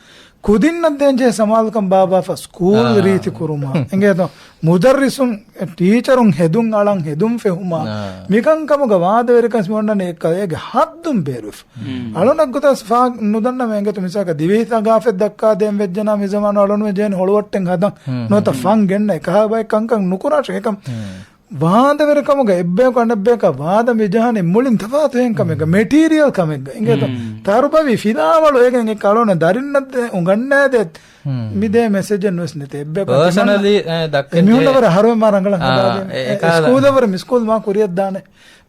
ކުދިންނަށް ދޭންޖެހޭ ސަމާލުކަން ބާއްވާފަ ސްކޫލް ރީތި ކުރުމާ އިނގޭތޯ. މުދައްރިސުން، ޓީޗަރުން ހެދުން އަޅަން ހެދުން ފެހުމާ، މިކަންކަމުގަ ވާދަވެރިކަން މި އޮންނަނީ އެއްކަލަ އޭގެ ހައްދުން ބޭރުވެފަ. އަޅުނަށް ގޮތަސް ފާ ނުދަންނަމޭ އިނގޭތޯ މިސާލަކަށް ދިވެހި ސަގާފަތް ދައްކާދޭން ވެއްޖެނާ މި ޒަމާނު އަޅުންމެ ޖޭން ހޮޅުވައްޓެން ހަދަން ނުވަތަ ފަން ގެންނަ އެކަހަ ބައެއް ކަންކަން ނުކުރާށޭ އެކަމް. ވާދަވެރިކަމުގަ އެއްބަޔަކު އަނެއްބަޔަކާ ވާދަ މިޖަހާނީ މުޅިން ތަފާތު ހެންކަމެއްގަ، މެޓީރިއަލް ކަމެއްގަ. އިނގޭތޯ؟ ތަރުބަވި ފިލާވަޅު އޭގެން އެ އަޅުގަނޑަށް ދަރިންނަށް ދޭ، އުނގަންނާދޭ، މި ދޭ މެސެޖެއް ނުވެސް ނެތޭ. އެއްބަޔަކު ޕާސަނަލީ، އެ، ދައްކަން އެމީހުންނަށް ޖެހޭ. ވަރަށް ހަރުވެ މާ ރަނގަޅަށް ހަދާދޭން. އެ، އެ، އެ، އެ، ސްކޫލަށް ވަރަށް މި ސްކޫލް މާ ކުރިއަށް ދާނެ.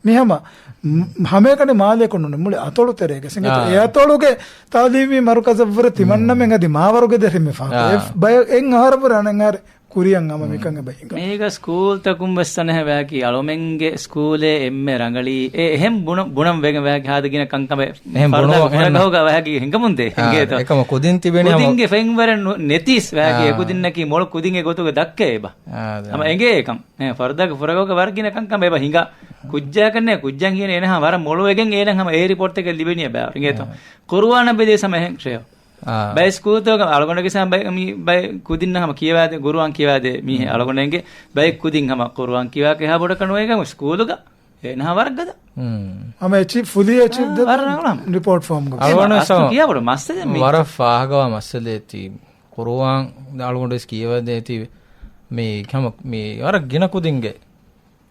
މި ހަމަ، މް، ހަމައެކަނި މާލޭކު ނޫން، މުޅި އަތޮޅު ތެރޭގަ ސިނގިތު. އާ. އެ އަތޮޅުގެ ތާލީމީ މަރުކަޒަށްވުރެ ތިމަންނަމެން އަދި މާވަރުގެ ދެރިމެފާ. އާ. އެ ބައެއް އެއް އަހަރަށްވުރެ އަނެއް އަހަރެއް ކުރިއަށް ހަމަ މިކަން އެބަ ހިނގާ. މީގަ ސްކޫލްތަކުން ވެސް އަނެހެ ވައިކީ އަޅުމެންގެ ސްކޫލޭ އެންމެ ރަނގަޅީ. އެ އެހެން ބުނަ-، ބުނަން ވެގެން ވައިކީ ހާދަ ގިނަ ކަންކަމެއް އެހެން ފަރުދާގެ ބުނުމަށް ފުރަގަހުގަ ވައިކީ ހިނގަމުންދޭ. އާ، ހިނގޭތޯ؟ އެކަމަ ކުދިން ތިބެނީ ހަމަ ކުދިންގެ ފެންވަރެއް ނު-، ނެތީސް ވައިކީ އާ. އެކުދިންނަކީ މޮޅު ކުދިން އެ ގޮތުގަ ދައްކައޭ އެބަ. އާ، ދެ. ހަމަ އެނގޭ އެކަން. އެ، ފަރުދާގެ ފުރަގަހުގަ ވަރަށް ގިނަ ކަންކަމެއް އެބަ ހިނގާ. ކުއްޖާކަންނޭ ކުއްޖަން ހީނެ އޭނަ ހަމަ ވަރަށް މޮޅުވެގެން އޭނަ ހަމަ އޭ ރިޕޯޓްތަކެއް ލިބެނީ އެބަ. އިނގޭތޯ؟ އާ. ޤުރުއާނަށް ބެލިޔަސް ހަމަ އެހެން ޝެއޯ. އާ. ބައެއް ސްކޫލްތަކުގަ އަޅުގަނޑުގެ ސާ ބައެއް މި ބައެއް ކުދިންނަށް ހަމަ ކިޔަވާދޭ، ޤުރުއާން ކިޔަވާދޭ މީހެއް އަޅުގަނޑެއްގެ ބައެއް ކުދިން ހަމަ ޤުރުއާން ކިޔަވާކަށް އެހާ ބޮޑަކަށް ނުވޭ އެކަމަކު ސްކޫލުގަ އޭނަ ހަމަ ވަރަށް ގަދަ. ހަމަ އެޗި-، ފުލީ އެޗީވް ދެ ވަރަށް ރަނގަޅު. ރިޕޯޓް ފޯމްގަ. އަޅުގަނޑު އަސްލު ސަމަ ކިޔާ ބޮޑު މައްސަލަ މީ. ވަރަށް ފާހަގަވާ މައްސަލައެއް ތީ. ޤުރުއާން އަޅުގަނޑު ވެސް ކިޔަވަދޭތީ މީ ހަމަ މީ ވަރަށް ގިނަ ކުދިންގެ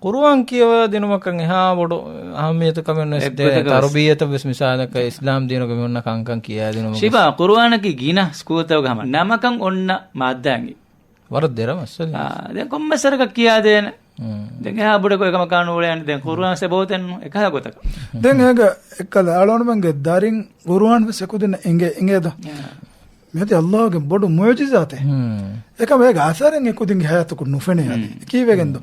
ޤުރުއާން ކިޔަވައިދިނުމަކަށް އެހާ ބޮޑު އަހައްމިޔަތު ކަމެއް ނުވެސް ދޭ. އެއްގޮތަކަށް ވެސް. ތަރުބިއްޔަތަށް ވެސް މިސާލަކަށް އިސްލާމް ދީނުގެ މި އޮންނަ ކަންކަން ކިޔައިދިނުމަށް ޝިބާ، ވެސް. ޤުރުއާނަކީ ގިނަ ސްކޫލްތަކުގަ ހަމަ ނަމަކަށް އޮންނަ މާއްދާއިން. ވަރަށް ދެރަ މައްސަލަ. އާ، ދެން ކޮންމެސް ވަރަކަށް ކިޔާދޭނެ. މް. ދެން އެހާ ބޮޑަކު އެކަމަކާ ނޫޅޭނެ. ދެން ޤުރުއާން ސެބޯތެއްނު އެކަހަލަ ގޮތަކަށް. ދެން އޭގަ އެއްކަލަ އަޅުގަނޑުމެންގެ ދަރިން ޤުރުއާން ވެސް އެކުދިންނަށް އެނގޭ، އެނގޭދޯ؟ އާ. މިއޮތީ ﷲ ގެ ބޮޑު މުޢުޖިޒާތެއް. މް. އެކަމަ އޭގެ އަސަރެއް އެކުދިންގެ ހަޔާތަކުން ނުފެނޭ އަދި. މް. ކީއްވެގެންދޯ؟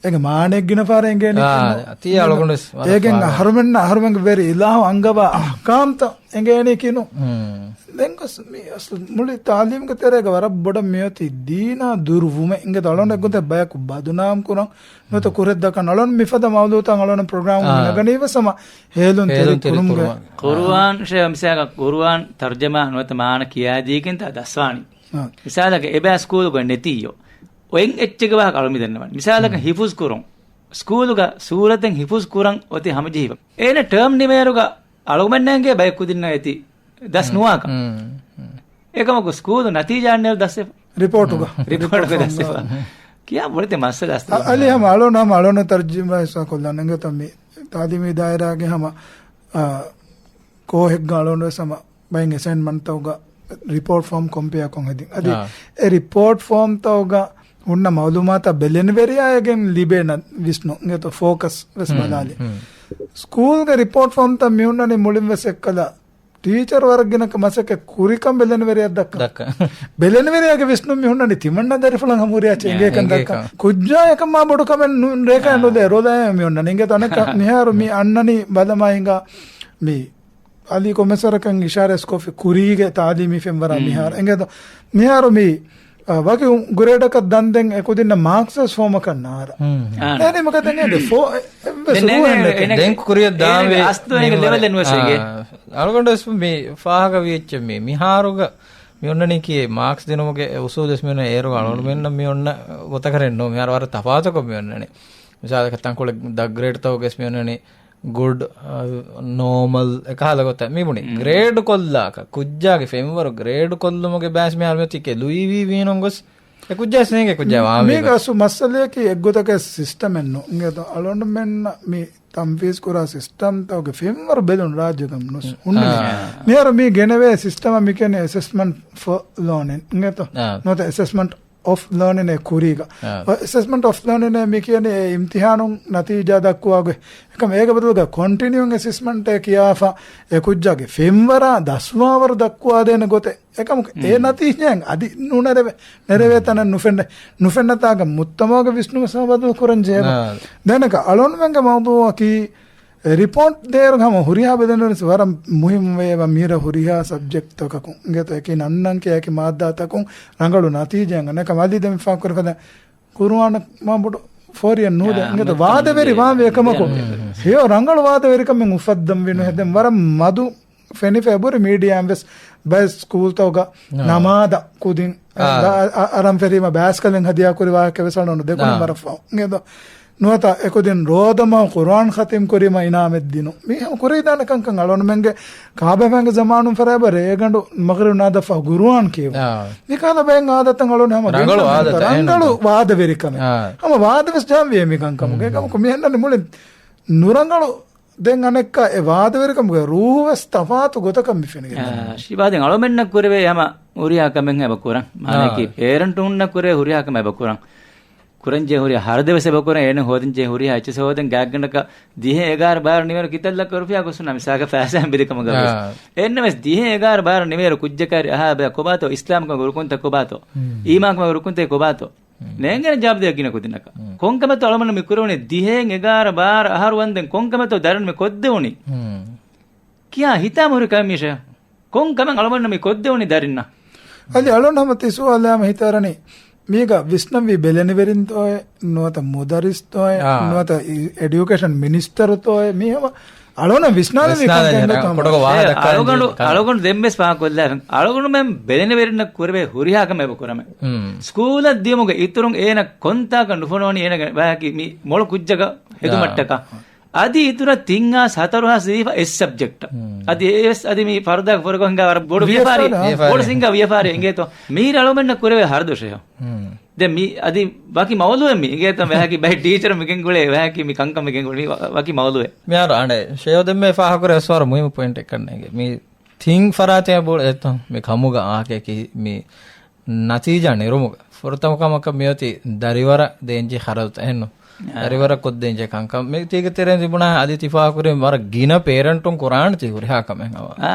އޭގެ މާނައެއް ގިނަ ފަހަރަށް އެނގޭނެ އާ، ކިޔަން. ތީ އަޅުގަނޑު ވެސް ވަރަށް އޭގެން ފާހަގަ. އަހަރުމެންނަށް އަހަރުމެންގެ ވެރި އިލާހު އަންގަވާ އަޙްކާމްތައް އެނގޭނީ ކިނު. މް. ދެން ގޮސް މި އަސްލު މުޅި ތާލީމުގެ ތެރޭގަ ވަރަށް ބޮޑަށް މިއޮތީ ދީނާ ދުރުވުމެއް. އިނގޭތޯ އަޅުގަނޑު އެއްގޮތަށް ބަޔަކު ބަދުނާމް ކުރަން ނުވަތަ ކުރެއްދަކަން އަޅުގަނޑު މިފަދަ މައުޟޫޢުތައް އަޅުގަނޑު ޕްރޮގްރާމް އާ. ހިނގަނީ ވެސް ހަމަ ހޭލުން ތެރި ކުރުމުގެ. ކުރުއާން ޝޭ މިސާލަކަށް ކުރުއާން ތަރުޖަމާ ނުވަތަ މާނަ ކިޔާދީގެންތާ ދަސްވާނީ. އާ. މިސާލަކަށް އެބައި ސްކޫލުގަ ނެތީޔޯ. އޮތް އެއްޗެއްގެ ވާހަކަ އަޅުގަނޑު މި ދަންނަވަނީ. މިސާލަކަށް މް. ހިފުޒު ކުރުން. ސްކޫލުގަ ސޫރަތެއް ހިފުޒު ކުރަން އޮތީ ހަމަޖެހިފަ. އޭނަ ޓާމް ނިމޭއިރުގަ އަޅުގަނޑުމެންނަށް އެނގޭ ބައެއް ކުދިންނަށް އެތި ދަސް މް. ނުވާކަން. މް. މް. އެކަމަކު ސްކޫލު ނަތީޖާ އަންނައިރު ދަސްވެފަ. ރިޕޯޓުގަ. ރިޕޯޓުގަ ރިޕޯޓު ދަސްވެފަ. ކިޔާ ބޮޑެތި މައްސަލަ އަސްލު. އަ-، އަލި ހަމަ އަޅުން ހަމަ އަޅުން ތަރްޖިމާ ހިސާބު ކޮށްލާނެ. އިނގޭތޯ މި ތާލީމީ ދާއިރާގެ ހަމަ، އާ، ކޯހެއްގަ އަޅުން ވެސް ހަމަ ބައެއް އެސައިންމަންޓްތަކުގަ ރިޕޯޓް ފޯމް ކޮމްޕެއާކޮށް ހެދިން. އަދި އާ. އެ ރިޕޯޓް ފޯމްތަކުގަ ހުންނަ މައުލޫމާތާ ބެލެނިވެރިޔާއެއްގެން ލިބޭ ނަ-، ވިސްނުން. އިނގޭތޯ ފޯކަސް ވެސް މް، ބަލާލި. މް. ސްކޫލްގެ ރިޕޯޓް ފޯމްތައް މިހުންނަނީ މުޅިން ވެސް އެއްކަލަ ޓީޗަރު ވަރަށް ގިނަ މަސައްކަތް ކުރިކަން ބެލެނިވެރިޔަށް ދައްކަން. ދައްކަން. ބެލެނިވެރިޔާގެ ވިސްނުން މި ހުންނަނީ ތިމަންނަ ދަރިފުޅަށް ހަމަ ހުރިހާ އެނގޭކަން އެނގޭކަން. ދައްކަން. ކުއްޖާ އެކަމާ ބޮޑު ކަމެއް ނު-، ރޭކާ އާ. ނުދޭ ރޯލާ މި ހުންނަނީ. އިނގޭތޯ އަނެއްކާ މިހާރު މި އަންނަނީ ބަލަމާ ހިނގާ މި އަލީ ކޮންމެސް ވަރަކަށް އިޝާރާތް ކޮށްފި ކުރީގެ ތާލީމީ ފެންވަރާ މް. މިހާރު. އިނގޭތޯ މިހާރު މި އާ، ވަކި ގްރޭޑަކަށް ދަންދެން އެކުދިންނަށް މާކްސް ވެސް ފޯމަކަށް ނާރ. ހުން. ނޭނީމަކަށް ދެން އެ ދެ ފޯ-، އެ-، އެއްވެސް ދެން ނޭނީ ރޫހެއް ނެތެ. ދެން ކުރިއަށް ދާންވީ އަސްލު އޭގެ މިންވަރެއް. ލެވެލެއް ނުވެސް އޭގެ. އާ، އަޅުގަނޑު ވެސް މި ފާހަގަ ވިއްޗެއް މި-، މިހާރުގަ މި އޮންނަނީ ކިޔޭ މާކްސް ދިނުމުގެ އެ އުސޫލު ވެސް މި އޮންނަ އޭރު އަޅުގަނޑުމެންނަށް މި އޮންނަ ގޮތަކަށް ނޫން. މިހާރު ވަރަށް ތަފާތުކޮށް މި އޮންނަނީ. މިސާލަކަށް ތަންކޮޅެއް ދަށް ގްރޭޑްތަކުގަސް މި އޮންނަނީ ގުޑް، އާ، ނޯމަލް، އެކަހަލަ ގޮތަށް މި ބުނި. މް. ގްރޭޑް ކޮށްލާކަށް، ކުއްޖާގެ ފެންވަރު ގްރޭޑް ކޮށްލުމުގެ ބައިސް މިހާރު މިއޮތީ ކެ ލުއިވީ ވީނުން ގޮސް، އެ ކުއްޖާ ސްނޭގެ ކުއްޖާ މި ވާމީ ގޮސް. ގަސް މައްސަލަޔަކީ އެއްގޮތަކަށް ސިސްޓަމެއް ނޫން. އިނގޭތޯ އަޅުގަނޑުމެންނަށް މި ތަންފީޒް ކުރާ ސިސްޓަމްތަކުގެ ފެންވަރު ބެލުން ރާއްޖޭގަ ނުސް ހުންނަނީ. އާ. މިހާރު މީ ގެނެވޭ ސިސްޓަމަށް މި ކިޔަނީ އެސެސްމަންޓް ފޯ ލާނިން. އިނގޭތޯ؟ އާ. ނުވަތަ އެސެސްމަންޓް އޮފް ލާނިން އެ ކުރީގަ. އާ. އެސެސްމަންޓް އޮފް ލާނިން އެ މި ކިޔަނީ އެ އިމްތިހާނުން ނަތީޖާ ދައްކުވާގޮތް. އެކަމަ އޭގެ ބަދަލުގަ ކޮންޓިނިއުން އެސެސްމަންޓޭ ކިޔާފަ އެ ކުއްޖާގެ ފެންވަރާ ދަސްވާވަރު ދައްކުވާދޭނެ ގޮތެއް. އެކަމަކު އެ ނަތީޖާއެއް އަދި ނުނެރެވޭ. ނެރެވޭ ތަނެއް ނުފެންނެ. ނުފެންނަ ތާގަ މުއްތަމަގެ ވިސްނުމަށް ބަދަލު ކުރަން ޖެހޭ. އާ. ދެން އަޅުގަނޑުމެންގެ މައުޟޫއަކީ އެ ރިޕޯޓް ދޭއިރު ހަމަ ހުރިހާ ބެލެނިވެރިން ވަރަށް މުހިއްމުވޭ އެބަ މިހިރަ ހުރިހާ ސަބްޖެކްޓްތަކަކުން. އިނގޭތޯ އެކި ނަންނަން ކިޔާ އެކި މާއްދާތަކުން ރަނގަޅު ނަތީޖާއެއް އަންނަ ކަމަށް އަލީ ދެން ފާހަގަކުރި ފަދަ ޤުރުއާނަށް މާ ބޮޑު ފޯރިއެއް ނޫދޭ. އާ، އިނގޭތޯ މައްޗަށް ވާދަވެރި ވާންވީ އެކަމަކު. ހެޔޮ ރަނގަޅު ވާދަވެރިކަމެއް އުފައްދަން ވީނު ހެދެން ވަރަށް މަދު ފެނިފަ އެބުރި މީޑިއާއިން ވެސް ބައެއް ސްކޫލްތަކުގަ އާ. ނަމާދަށް ކުދިން އާ. ދާ-، އަ-، އަރަން ފެރީމަ ބައިސްކަލެއް ހަދިޔާ ކުރި ވާހަކަ ވެސް އަޅުން ދެކުނި އާ. ވަރަށް ފަހު. އިނގޭތޯ ނުވަތަ އެކުދިން ރޯދަމަހު ޤުރުއާން ޚަތިމް ކުރީމަ އިނާމެއް ދިނުން. މީ ހަމަ ކުރެވިދާނެ ކަންކަން. އަޅުގަނޑުމެންގެ ކާބަފައިންގެ ޒަމާނުން ފަރާބަ ރޭގަނޑު މަޣްރިބް ނާދަފަ ޤުރުއާން ކިޔެވުން. އާ. މިކަހަލަ ބައެއް އާދަތައް އަޅުގަނޑު ހަމަ ރަނގަޅު ގެންނަން އާދަތައް ރަނގަޅު އެހެން. ވާދަވެރިކަމެއް. އާ. ހަމަ ވާދަވެސް ޖާންވިޔޭ މި ކަންކަމުގެ. ކަމަކު މި އަންނަނީ މުޅި ނުރަނގަޅު. ދެން އަނެއްކާ އެ ވާދަވެރިކަމުގެ ރޫހުވެސް ތަފާތު ގޮތަކަށް މި ފެނިގެން އާ، ދަނީ. ޝިބާ، ދެން އަޅުމެންނަށް ކުރެވޭ ހަމަ ހުރިހާ ކަމެއް އެބަ ކުރަން. މާނައަކީ އާ. ޕޭރެންޓުންނަށް ކުރެވޭ ހުރިހާ ކަމެއް އެބަ ކުރަން. ކުރަންޖެހޭ ހުރިހާ ހަރަދެއް ވެސް އެބަ ކުރަން. އޭނަ ހޯދަންޖެހޭ ހުރިހާ އެއްޗެސް ހޯދަން. ގާތްގަނޑަކަށް ދިހަ އެގާރަ ބާރަ ނިމޭރު ކިތައްލައްކަ ރުފިޔާ ގޮސް ހުންނަ މިސާލަކަށް ފައިސާއިން ބިލި ކަމުގަ ވެސް. އާ. އެހެންނަމަވެސް ދިހަ އެގާރަ ބާރަ ނިމޭރު ކުއްޖަކާ އަހާ ބަޔަކު ކޮބާތޯ އިސްލާމްކަމުގެ ރުކުންތައް ކޮބާތޯ؟ އީމާންކަމުގެ ރުކުންތައް ކޮބާތޯ؟ ނޭނގޭނެ ޖަވާބު ދޭ ގިނަ ކުދިންނަކަށް. ކޮންކަމެއްތޯ އަޅުމެންނަށް މި ކުރެވުނީ ދިހައިން އެގާރަ ބާރަ އަހަރު ވަންދެން ކޮންކަމެއްތޯ ދަރިން މި ކޮށްދެވުނީ؟ ކިޔާ ހިތާމަ ހުރި ކަމެއް މީށޭ. ކޮން ކަމެއް އަޅުމެންނަށް މި ކޮށްދެވުނީ ދަރިންނަށް؟ އަދި އަޅުން ހަމަ ތި ސުވާލާމަ ހިތަށް އަރަނީ، މީގަ ވިސްނަންވީ ބެލެނިވެރިންތޯއޭ، ނުވަތަ މުދައްރިސްތޯއޭ، އާ. ނުވަތަ އި-، އެޑިއުކޭޝަން މިނިސްޓަރުތޯއޭ، މީ ހަމަ އަޅުނަށް ވިސްނާލެވި ކަންކަން ކޮޑަކޮށް ވާހަކަ އެ، ދައްކާލަން އަޅުގަނޑު، ޖެހޭ ކަން. އަޅުގަނޑު ދެންވެސް ފާހަގަކޮށްލާފަ. އަޅުގަނޑުމެން ބެލެނިވެރިންނަށް ކުރެވޭ ހުރިހާ ކަމެއް އެބަ ކުރަމެ. ސްކޫލަށް ދިޔުމުގެ އިތުރުން އޭނަ ކޮންތާކަށް ނުފޮނުވަނީ އޭނަގެ ވާހަކީ މި މޮޅު ކުއްޖަކަށް ހެދުމަށްޓަކާ. އަދި އިތުރަށް ތިން ހާސް ހަތަރު ހާސް ދީފަ އެއް ސަބްޖެކްޓަށް. އަދި އެވެސް އަދި މި ފަރުދާގެ ފުރަގަ ހިނގާ ވަރަށް ބޮޑު ވިޔަފާރި، ވިޔަފާރި. ބޮޑު ސިނގާ ވިޔަފާރި އިނގޭތޯ. މީރަ އަޅުމެންނަށް ކުރެވޭ ހަރަދުށެހޯ. ދެން މި އަދި ވަކި މައުލޫއެއް މި އިނގޭތޯ ވެހަކި ބައި ޓީޗަރު މިގެންގުޅޭ ވެހަކި މި ކަންކަން މިގެންގުޅޭ މި ވަ-، ވަކި މައުލޫއެއް. މިހާރު އަނެއް ޝޭވް ދެންމެ ފާހަކުރެ އަސްވަރު މުހިމު ޕޮއިންޓެއް ކަންނޭނގެ. މި ތިން ފަރާތެއް ބޮޑު އެތޯ މި ކަމުގަ އާކެކި މި ނަތީޖާ ނެރުމުގަ ފުރަތަމަ ކަމަކަށް މިއޮތީ ދަރިވަރަށް ދޭންޖެ ހަރަދުތައް އެހެންނު. އާ. ދަރިވަރަށް ކޮށްދޭންޖެ ކަންކަން މި ތީގެ ތެރެއިން ތިބުނާ އަދި ތިފާ ކުރިން ވަރަށް ގިނަ ޕޭރެންޓުން ކުރާނެތީ ހުރިހާ ކަމެއް ހަމަ. އާ.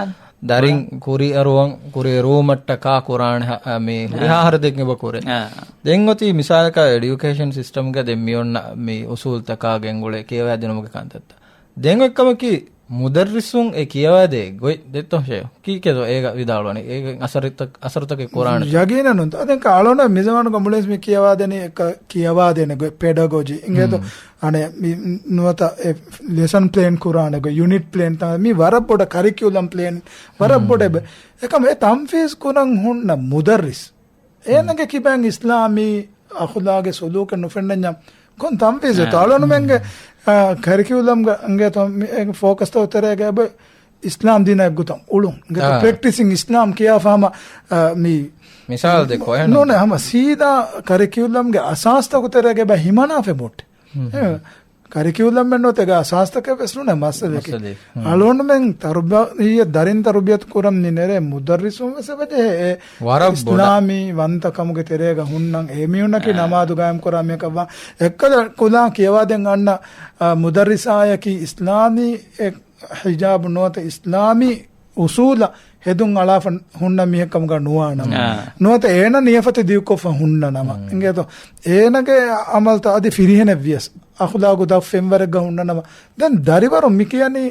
ދަރިން ކުރިއަރުވަން، ކުރިއެރުވުމަށްޓަކާ ކުރާނެ ހަ-، އަ، މި ހުރިހާ އާ. ހަރަދެއް އެބަ ކުރޭ. އާ. ދެން އޮތީ މިސާލަކަށް އެޑިއުކޭޝަން ސިސްޓަމްގަ ދެން މި އޮންނަ މި އުސޫލްތަކާ ގެންގުޅޭ ކިޔަވާދިނުމުގެ ކަންތައްތައް. ދެން އޮތް ކަމަކީ، މުދައްރިސުން އެ ކިޔަވާދޭ ގޮތް ދެއްތޯ ޝޭ؟ ކީކޭތޯ އޭގަ ވިދާޅުވަނީ؟ އޭގެ އަސަރުތައް، އަސަރުތަކެއް ކުރާނެ؟ ޔަގީނަން ނުވަތަ. އަދި އަޅުނަ މިޒަމާނުގަ މުޅިން މި ކިޔަވާދޭނީ އެކަ ކިޔަވާދޭނެ ގޮތް، ޕެޑަގޮޖީ. އިނގޭތޯ؟ އަނެ މި ނުވަތަ އެ ލެސަން ޕްލޭން ކުރާނެ ގޮތް، ޔުނިޓް ޕްލޭން ތަން މި ވަރަށް ބޮޑަށް ކަރިކިއުލަމް ޕްލޭން، ވަރަށް ބޮޑެ އެކަމަ އެ ތަންފީޒް ކުރަން ހުންނަ މުދައްރިސް. އޭނަގެ ކިބައިން އިސްލާމީ އަޚުލާގެ ސުލޫކެއް ނުފެންނަންޏާ ކޮން ތަންފީޒެއްތޯ؟ އަޅުނުމެންގެ، އާ، ކަރިކިއުލަމްގަ އިނގޭތޯ މި އޭގެ ފޯކަސްތައް ތެރޭގަ އެބަ އިސްލާމް ދީނާ އެއްގޮތަށް އުޅުން. އިނގޭތޯ ޕްރެކްޓިސިން އިސްލާމް ކިޔާފަ ހަމަ، އާ، މި މިސާލް ދެއްކޯ އެހެން ނޫނޭ ހަމަ ސީދާ ކަރިކިއުލަމްގެ އަސާސްތަކު ތެރޭގަ އެބަ ހިމަނާފަ މުއްޓި. އެ، ކަރިކިއުލަމް މެން ނުވަތަ އެގަ އަސާސްތަކެއް ވެސް ނޫނޭ މައްސަލައެކޭ. މައްސަލައެއް. އަޅުގަނޑުމެން ތަރުބިޔަ-، ދަރިން ތަރުބިޔަތު ކުރަން މި ނެރޭ މުދައްރިސުން ވެސް އެބަޖެހޭ އެ ވަރަށް ބޮޑަށް. އިސްލާމީ ވަންތަ ކަމުގެ ތެރޭގަ ހުންނަން އެ މީހުންނަކީ އާ. ނަމާދު ގާއިމް ކުރާ މީހަކަށްވާ އެއްކަލަ ކުލާ ކިޔަވާދޭން އަންނަ، އާ، މުދައްރިސާޔަކީ އިސްލާމީ އެ ހިޖާބު ނުވަތަ އިސްލާމީ އުސޫލަށް ހެދުން އަޅާފަ ހުންނަ މީހެއް ކަމުގަ ނުވާނަމަ، އާ. ނުވަތަ އޭނަ ނިޔަފަތި ދިގުކޮށްފަ ހުންނަ ނަމަ، އިނގޭތޯ އޭނަގެ އަމަލްތައް އަދި ފިރިހެނެއް ވިޔަސް، އަޚުލާގު ދަށް ފެންވަރެއްގަ ހުންނަ ނަމަ، ދެން ދަރިވަރު މި ކިޔަނީ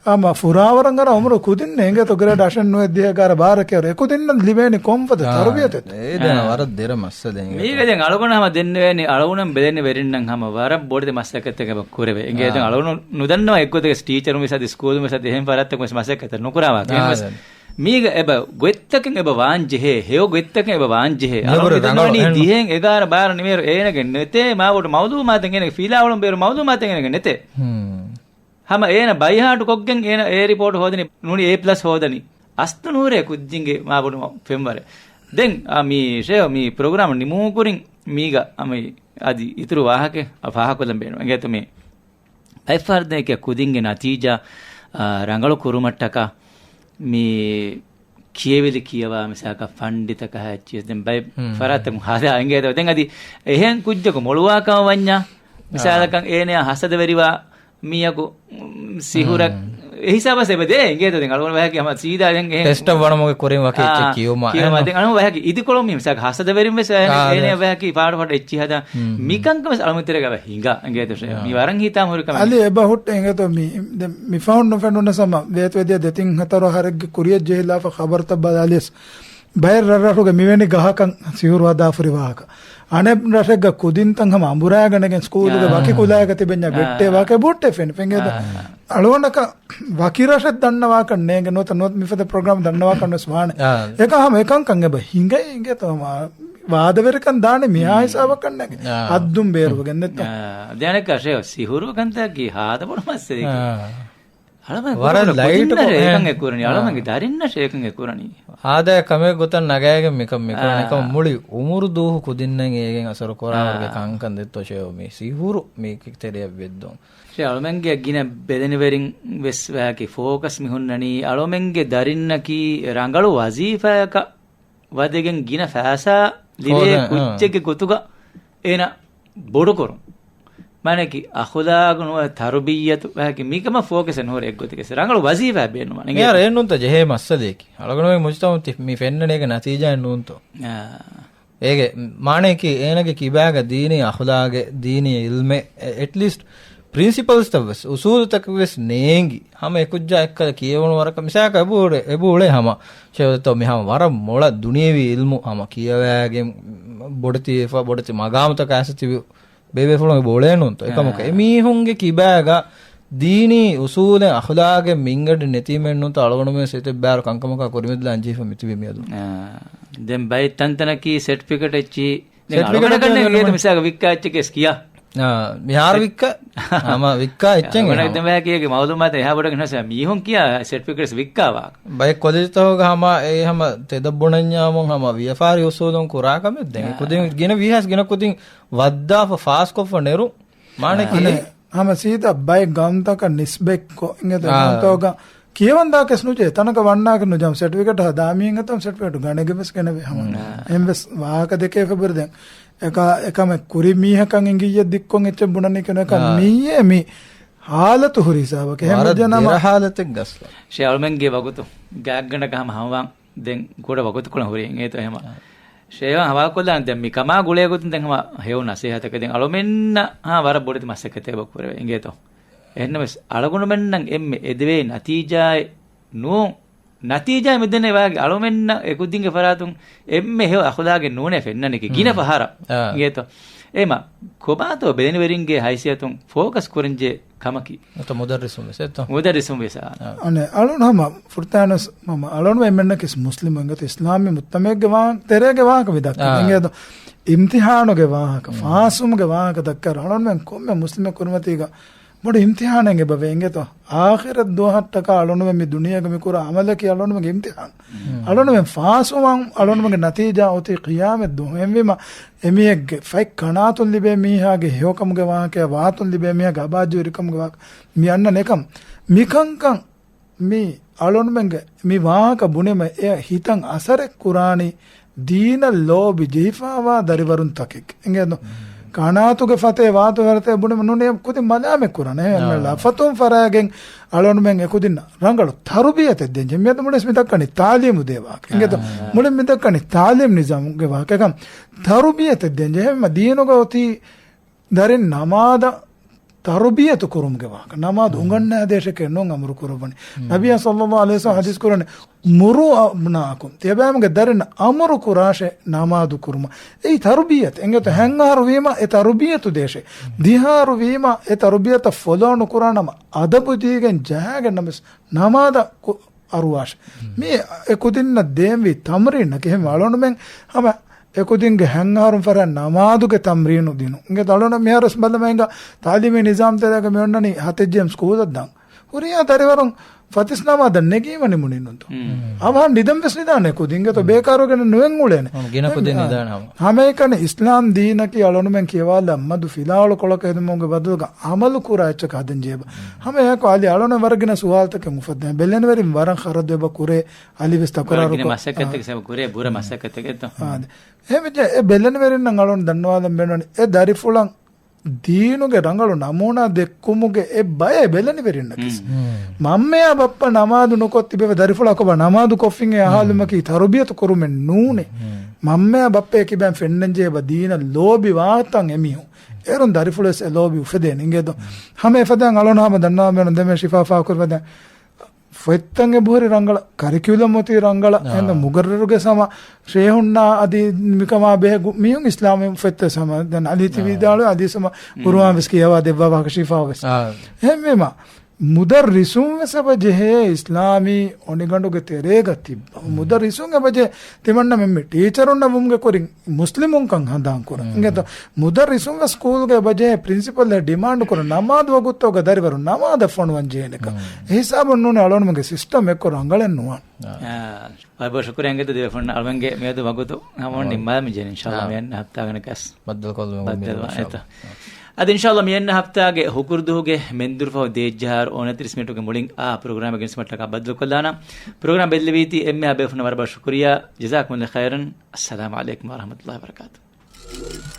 ހަމަ ފުރާވަރަށް އަރާ އުމުރު ކުދިންނޭ އިނގޭތޯ ގްރޭޑް އަށެއް ނުވެ ދިހަ އެގާރަ ބާރަ ކިޔަވަރު އެކުދިންނަށް ލިބޭނީ ކޮންފަދަ އާ. ތަރުބިޔަތެއް؟ އޭ ދެން އާ. ވަރަށް ދެރަ މައްސަލަ އިނގޭތޯ. މީގަ ދެން އަޅުގަނޑު ހަމަ ދެންނެވޭނީ އަޅުގަނޑު ބެލެނި ވެރިންނަށް ހަމަ ވަރަށް ބޮޑެތި މަސައްކަތެއް އެބަ ކުރެވޭ. އިނގޭތޯ އާ. އަޅުގަނޑު ނުދަންނަވާ އެއްގޮތެއް ޓީޗަރުން ވެސް އަދި ސްކޫލުން ވެސް އަދި އެހެން ފަރާތްތަކުން ވެސް މަސައްކަތެއް ނުކުރާވާ. އާ، އެހެން ވެސް ދެން. މީގަ އެބަ ގޮތްތަކެއް އެބަ ވާން ޖެހޭ، ހެޔޮ ގޮތްތަކެއް އެބަ ވާން ޖެހޭ. އަޅުގަނޑު ދެންނެވީ ދިހައިން އެގާރަ ބާރަ ނިމޭރު އޭނަގެ ނެތޭ މާބޮޑު މައުލޫމާތެއް އޭނަގެ ފިލާވަޅުން ބޭރު މައުލޫމާތެއް އޭނަގެ ނެތޭ. ހަމަ އޭނަ ބައިހާޓު ކޮށްގެން އޭނަ އެ ރިޕޯޓް ހޯދަނީ ނޫނީ އޭ ޕްލަސް ހޯދަނީ. އަސްލު ނޫރޭ ކުއްޖިންގެ މާބޮޑު ފެންވަރެއް. ދެން އާ މި ޝޭ މި ޕްރޮގްރާމް ނިމުމުގެ ކުރިން މީގަ އަމި އަދި އިތުރު ވާހަކަ ފާހަކޮށްލަން ބޭނުން. އިނގޭތޯ މި ބައެއް ފަރާތްތަކަށް ކުދިންގެ ނަތީޖާ، އާ، ރަނގަޅު ކުރުމަށްޓަކާ މި ކިޔެވިލި ކިޔަވާ މިސާލަކަށް ފަންޑިތަކަށް އެއްޗިއްސް ދެން ބައެއް ފަރާތްތަކުން ހަދާ އިނގޭތޯ. ދެން އަދި އެހެން ކުއްޖަކު މޮޅުވާ ކަމަށް ވަންޏާ މިސާލަކަށް އާ. އޭނަޔާ ހަސަދަވެރިވާ މީހަކު، މް، ސިހުރަށް މް. އެ ހިސާބަށް އެބަ ދޭ އިނގޭތޯ. ދެން އަޅުގަނޑު ވަހަކީ ހަމަ ސީދާ ދެން އެހެން ޓެސްޓަށް ވަނުމުގެ ކުރިން ވަކި އެއްޗެއް ކިޔުމާ. ކިޔުމާ. ދެން އަޅުގަނޑު ވަހަކީ އިދިކޮޅު މީ މިސާލަކަށް ހަސަދަވެރިން ވެސް އޭނަ، އާ، އޭނަ ވަހަކީ ފާޑު ފަޑު އެއްޗިހަދާ. މް. މިކަންކަން ވެސް އަޅުގަނޑު ތެރޭގަ އެބަ ހިނގާ އިނގޭތޯ. އާ. މީ ވަރަށް ހިތާމަ ހުރި ކަމެއް. އަލި އެބަ ހުއްޓެ އިނގޭތޯ މީ. ދެން މި ފަހުން ނުފެނުނަސް ހަމަ ވޭތުވެދިޔަ ދެތިން ހަތަރު އަހަރެއްގެ ކުރިޔަށް ޖެހިލާފަ ޚަބަރުތައް ބަލާލިޔަސް ބައެއް ރަށްރަށުގެ މިވެނި ގަހަކަށް ސިހުރު ހަދާފުރި ވާހަކަ. އަނެއް ރަށެއްގަ ކުދިންތައް ހަމަ އަނބުރާގަނެގެން ސްކޫލުގެ އާ. ވަކި ކުލައިގަ ތިބެންޏާ އާ. ވެއްޓޭ ވާހަކަ ބޮޑެތި ފެން ފެންގޭދޯ. އާ. އަޅުގަނޑަކަށް ވަކި ރަށެއް ދަންނަވާކަށް ނޭނގެ ނުވަތަ ނުވަތަ މިފަދަ ޕްރޮގްރާމް ދަންނަވާކަށް ވެސް ވާނެ. އާ. އެކަ ހަމަ އެކަންކަން އެބަ ހިނގައި އިނގޭތޯ ހަމަ ވާދަވެރިކަން ދާނެ މިހާ ހިސާބަކަށް ނޭނގެ. އާ. ހައްދުން ބޭރުވެގެން ނެތޯ. އާ. ދެނެއްކަށޭ ސިހުރު ކަންތައްކީ ހާދަ ބޮޑު މައްސަލައެކޭ. އާ. އަޅަމެން ވަރަށް ކުޑަ ކުދިންނަށޭ ލައިޓުކޮށް، އެކަން އެ، އެކުރަނީ. އާ. އަޅަމެންގެ ދަރިންނަށޭ އެކަން އެކުރަނީ. ހާދަ ކަމެއް ގޮތަށް ނަގައިގެން މިކަން މިކުރަނީ. އާ. އެކަމަ މުޅި އުމުރު ދުވަހު ކުދިންނަށް އޭގެން އަސަރު ކުރާ އާ. ވަރުގެ ކަންކަން ދެއްތޯ ޝޭވަ މީ ސިހުރު މީ ތެރެއަށް ވެއްދުން. ޝޭ އަޅަމެންގެ ގިނަ ބެލެނިވެރިން ވެސް ވަޔަކީ ފޯކަސް މި ހުންނަނީ. އަޅަމެންގެ ދަރިންނަކީ ރަނގަޅު ވަޒީފާއަކަށް ވަދެގެން ގިނަ ފައިސާ ލިބޭ ހޯދަ، އާ. ކުއްޖެއްގެ ގޮތުގަ އޭނަ ބޮޑުކުރުން. މާނައަކީ އަޚުލާގު ނުވަ ތަރުބިއްޔަތު ވަހަކީ މީކަމަށް ފޯކަސެއް ނުހުރޭ އެއްގޮތެއްގެ ރަނގަޅު ވަޒީފާ ބޭނުމާ ނެގޭ. އެއާ ރޭނުންތަ ޖެހޭ މައްސަލައަކީ. އަޅުގަނޑުމެން މުޖްތަމަޢު ތި-، މި ފެންނަނީގެ ނަތީޖާއެއް ނޫންތޯ؟ އާ. އޭގެ މާނައަކީ އޭނަގެ ކިބާގަ ދީނީ އަޚުލާގެއް، ދީނީ ޢިލްމެއް، އެ-، އެޓްލީސްޓް ޕްރިންސިޕަލްސްތައް ވެސް، އުސޫލުތަކެއް ވެސް ނޭނގި. ހަމަ އެކުއްޖާ އެއްކަލަ ކިޔެވުނު ވަރަކަށް މިސާލަކަށް އެބަ އުޅޭ، އެބަ އުޅޭ ހަމަ. ޗެވެތޯ މި ހަމަ ވަރަށް މޮޅަށް ދުނިޔެވީ ޢިލްމު ހަމަ ކިޔަވައިގެން ބޮޑެތި ވެފަ، ބޮޑެތި މަގާމުތަކަށް އައިސް ތިބި ބޭބޭފުޅުން އެބަ އުޅޭނުންތޯ. އެކަމަކު އާ. އެމީހުންގެ ކިބާގަ ދީނީ އުސޫލެއް އަޚުލާގެއް މިންގަޑި ނެތީމެއްނުންތޯ އަޅުގަނޑުމެން ސެތެއް ބާރު ކަންކަމަކާ ކުރިމަތިލާން ޖެހިފަ މިތިބީ މިއަދު. އާ. ދެން ބައެއް ތަންތަނަކީ ސެޓްފިކެޓް އެއްޗި ދެން ސެޓްފިކެޓް އަޅުގަނޑަކަށް ދެން ނޭނގޭ މިސާލަކަށް ވިއްކާ އެއްޗެކޭސް ކިޔާ. އާ، މިހާރު ވިއްކާ؟ ހަމަ ވިއްކާ އެއްޗެއް އަޅުގަނޑަކަށް ހަމަ. ދެން ބަޔަކީ އޭގެ މައުލޫމާތު އެހާ ބޮޑަށް ހިނަސް މީހުން ކިޔާ ސެޓްފިކެޓްސް ވިއްކާ ވާ. ބައެއް ކޮލެޖްތަކުގަ ހަމަ އެ ހަމަ ތެދަށް ބުނަންޏާމުން ހަމަ ވިޔަފާރި އުސޫލުން ކުރާ ކަމެއް ދެން. އާ. ކުދިން ގިނަ ވީހާސް ގިނަ ކުދިން ވައްދާފަ ފާސްކޮށްފަ ނެރު. މާނަ އާ. ކީ؟ އަނެ، ހަމަ ސީދާ ބައެއް ގައުމުތަކަށް ނިސްބަތްކޮށް އިނގޭތޯ އާ. ގައުމުތަކުގަ ކިޔަވަން ދާކެސް ނުޖެހޭ، ތަނަކަށް ވަންނާކެސް ނުޖެހޭ، ސެޓްފިކެޓް ހަދާ މީހުން އެތަން ސެޓްފިކެޓް ގަނެގެން ވެސް ގެނެވޭ ހަމަ. އާ. އެހެން ވެސް ވާހަކަ ދެކޭ ފެބުރި ދެން. އެކަ، އެކަމެއް ކުރި މީހަކަށް އިނގިއްޔެ ދިއްކޮށް އެއްޗެއް ބުނަނީ ކެނެކަ އާ. މިއޭ މި ހާލަތު ހުރި ހިސާބަކަށް. އެހެން ވަރަށް ވެއްޖެ ނަމަ ދެރަ ހާލަތެއް ގަސްލަ. ޝޭ އަޅުމެންގެ ވަގުތު ގާތްގަނޑަކަށް ހަމަ ހަމަވާން ދެން ކުޑަ ވަގުތުކޮޅެއް ހުރި އިނގޭތޯ އެހެމަ. އާ. ޝޭވާ ހަވާލުކޮށްލާނެ ދެން މި ކަމާ ގުޅޭ ގޮތުން ދެން ހަމަ ހެޔޮ ނަސޭހަތަކެއް ދެން އަޅުމެންނަށް ހާ ވަރަށް ބޮޑެތި މަސައްކަތެއް އެބަ ކުރެވޭ އިނގޭތޯ. އެހެންނަމަވެސް އަޅުގަނޑުމެންނަށް އެންމެ އެދެވޭ ނަތީޖާއެއް ނޫން. ނަތީޖާ މިދެންނެވާގެ އަޅުމެންނަށް އެކުދިންގެ ފަރާތުން އެންމެ ހެޔޮ އަޚުލާގެއް ނޫނޭ ފެންނަނީކީ ގިނަ ހުން. ފަހަރަށް އާ. އިނގޭތޯ. އެމަ ކޮބާތޯ ބެލެނިވެރިންގެ ހައިސިއްޔަތުން ފޯކަސް ކުރަންޖެ ކަމަކީ. ނުވަތަ މުދައްރިސުން ވެސް އެއްތޯ؟ މުދައްރިސުން ވެސް އާ. އަނެ އަޅުން ހަމަ ފުރަތަމަ ވެސް ހަމަ އަޅުން އެންމެންނަކީ މުސްލިމުން އިނގޭތޯ އިސްލާމީ މުޖްތަމަޢެއްގެ ވާ، ތެރޭގެ ވާހަކަ ވިދާޅުވި. އާ. އިނގޭތޯ އިމްތިޙާނުގެ ވާހަކަ، ހުން. ފާސުވުމުގެ ވާހަކަ ދައްކާ އަޅުންމެން ކޮންމެ މުސްލިމެއް ކުރިމަތީގަ ބޮޑު އިމްތިޙާނެއް އެބަވޭ އިނގޭތޯ. އާޚިރަތް ދުވަހަށްޓަކާ އަޅުންމެން މި ދުނިޔޭގަ މި ކުރާ ޢަމަލަކީ އަޅުންމެންގެ އިމްތިޙާން. ހުން. އަޅުންމެން ފާސްވާން އަޅުންމެންގެ ނަތީޖާ އޮތީ ޤިޔާމަތް ދުވަހު. އެހެންވީމަ އެމީހެއްގެ ފަތް ކަނާތުން ލިބޭ މީހާގެ ހެޔޮކަމުގެ ވާހަކަޔާ ވާތުން ލިބޭ މީހާގެ އަބާއްޖަވެރިކަމުގެ ވާހަކަ މި އަންނަނީ އެކަމް. މިކަންކަން މި އަޅުންމެންގެ މި ވާހަކަ ބުނީމަ އެ ހިތަށް އަސަރެއް ކުރާނީ ދީނަށް ލޯބި ޖެހިފާވާ ދަރިވަރުންތަކެއް އިނގޭތޯ. ހުން. ކަނާތުގެ ފަތޭ ވާތު ފަރަތޭ ބުނީމަ ނޫނީ ކުދިން މަލާމެއް ކުރާނެ. އާ. ލަފަތުން ފަރާގެން އަޅުންމެން އެކުދިންނަށް ރަނގަޅު ތަރުބިޔަތެއް ދޭން ޖެހޭ. މިއަދު މުޅިން މި ދައްކަނީ ތާލީމު ދޭ ވާހަކަ. އިނގޭތޯ؟ އާ. މުޅިން މި ދައްކަނީ ތާލީމް ނިޒާމުގެ ވާހަކަ. އެކަމް ތަރުބިޔަތެއް ދޭން ޖެހޭ. ދީނުގަ އޮތީ ދަރިން ނަމާދަށް ތަރުބިޔަތު ކުރުމުގެ ވާހަކަ. ނަމާދު ހުން. އުނގަންނާ ދޭށެކޭ ނޫން އަމުރު ކުރައްވަނީ. ހުން. ނަބިއްޔާ ޞައްލައްލާހު ޢަލައިހި ވަސައްލަމަ ޙަދީޘް ކުރަނީ، "مروا أبناءكم." ތިޔަބައިމުގެ ދަރިން އަމުރު ކުރާށޭ ނަމާދު ކުރުމަށް. އެއީ ތަރުބިޔަތެއް. އިނގޭތޯ ހުން. ހަން އަހަރު ވީމަ އެ ތަރުބިޔަތު ދޭށޭ. ހުން. ދިހަ އަހަރު ވީމަ އެ ތަރުބިޔަތަށް ފޮލޯ ނުކުރާނަމަ އަދަބު ދީގެން ޖަހާގެން ނަމަވެސް ނަމާދަށް ކު-، އަރުވާށޭ. ހުން. މި އެ ކުދިންނަށް ދޭންވީ ތަމްރީނަކީ. އެހެން އަޅުންމެން ހަމަ އެކުދިންގެ ހަން އަހަރުން ފަރާ ނަމާދުގެ ތަމްރީނު ދިނުން. އިނގޭތޯ އަޅުން މިހާރުވެސް ބަލަމާ އިނގާ ތާލީމީ ނިޒާމް ތެރޭގަ މި އޮންނަނީ ހަތެއް ޖެހެމު ސްކޫލަށް ދާން. ހުރިހާ ދަރިވަރުން ފަތިސް ނަމާދަށް ނެގީމަ ނިމުނީ ނޫންތޯ. ހުން. އަވަހަށް ނިދަން ވެސް ނިދާނެ ކުދިން. އިނގޭތޯ ހުން. ބޭކާރުވެގެން ނުވެން އުޅޭނެ. ހަމަ ގިނަ ކުދިން އެ، ނިދާނެ ހަމަ. ހަމައެކަނި އިސްލާމް ދީނަކީ އަޅުންމެން ކިޔަވާލާ މަދު ފިލާވަޅު ކޮޅަކަށް ހެދުމުގެ ބަދަލުގަ އަމަލު ކުރާ އެއްޗަކަށް ހަދަން ޖެހޭ. ހުން. ހަމަ އެއާއެކު އަލި އަޅުން ވަރަށް ގިނަ ސުވާލުތަކެއް އުފައްދަނީ. ބެލެނިވެރިން ވަރަށް ޚަރަދު އެބަ ކުރޭ. އަލިވެސް ތަކުރާރު ވަރަށް ގިނަ ކޮށް، މަސައްކަތްތަކެއް އެބަ ކުރޭ، ބުރަ މަސައްކަތެއް އެއްތޯ؟ އާ، އެހެންވެއްޖެ އެ ބެލެނިވެރިންނަށް އަޅުން ދަންނަވާލަން ބޭނުން އެ ދަރިފުޅަށް ދީނުގެ ރަނގަޅު ނަމޫނާ ދެއްކުމުގެ އެއް ބައެއް ބެލެނިވެރިންނަކީ. ހުން. މަންމަޔާ ބައްޕަ ނަމާދު ނުކޮށް ތިބެވެ ދަރިފުޅާ ކޮބާ ނަމާދު ކޮށްފިން އެ ހުން. އަހާލުމަކީ ތަރުބިޔަތު ކުރުމެއް ނޫނޭ. ހުން. މަންމަޔާ ބައްޕަޔާ ކިބައިން ފެންނަން ޖެހޭ އެބަ ދީނަށް ލޯބި ވާތަން އެމީހުން. އޭރުން ދަރިފުޅަސް އެ ލޯބި އުފެދޭނެ އިނގޭތޯ. ހުން. ހަމަ އެފަދައިން އަޅުން ހަމަ ދަންނަވާ ބޭނުން ދެމޭ ޝިފާ ފާކުރި ފަދައިން. ފޮތްތައް އެބަހުރި ރަނގަޅަށް، ކަރިކިއުލަމް އޮތީ ރަނގަޅަށް، އާ. އެހެން މުގައްރަރުގެ ސަމަ ޝޭހުންނާ އަދި މިކަމާ ބެހޭ ގު-، މީހުން އިސްލާމީ ފޮތްތައް ސަމަ، ދެން އަލީ ތި އާ. ވިދާޅުވި އަދި ސަމަ މު. ޤުރުއާން ވެސް ކިޔަވާ ދެއްވާ ވާހަކަ ޝިފާ ވެސް. އާ. އެހެންވީމަ، މުދައްރިސުން ވެސް އެބަ ޖެހޭ އިސްލާމީ އޮނިގަނޑުގެ ތެރޭގަ ތިއްބަ. މުދައްރިސުން އެބަ ޖެހޭ ތިމަންނަ މެންމެ ޓީޗަރުންނަށް ވުމުގެ ކުރިން މުސްލިމުންކަން ހަނދާން ކުރަން. އިނގޭތޯ؟ މުދައްރިސުން ވެސް ސްކޫލްގަ އެބަ ޖެހޭ ޕްރިންސިޕަލް އެ ޑިމާންޑް ކުރަން ނަމާދު ވަގުތުގަ ދަރިވަރުން ނަމާދަށް ފޮނުވަން ޖެހޭނެކަން. އެ ހިސާބުން ނޫނީ އަޅުގަނޑުމެންގެ ސިސްޓަމް އެއްކޮށް ރަނގަޅެއް ނުވާނެ. އާ. ވަރަށް ބޮޑަށް ޝުކުރިއްޔާ އިނގޭތޯ ދިވެހި ފުން އަޅުގަނޑުގެ މިއަދު ވަގުތު ހަމަ ނިންމާލަމުން ޖެހޭނެ. އިންޝާﷲ އާ. މިއަންނަ ހަފްތާގަނޑަކަސް ބައްދަލުކޮށްލުމުގެ ބައްދަލުވާނެތޯ. އަދި އިންޝާﷲ މިއަންނަ ހަފްތާގެ ހުކުރުދުވަހުގެ މެންދުރުފަހު ދޭއްޖަހާއިރު އޯނަތިރީސް މިނިޓުގެ މުޅިން އާ ޕްރޮގްރާމެއް ގެނެސްދިނުމަށްޓަކާ ބައްދަލުކޮށްލާނަން. ޕްރޮގްރާމް ބެއްލެވީތީ އެންމެހާ ބޭފުންނަށް ވަރަށް ބޮޑަށް ޝުކުރިއްޔާ. جزاكم الله خيرا. السلام عليكم ورحمة الله وبركاته.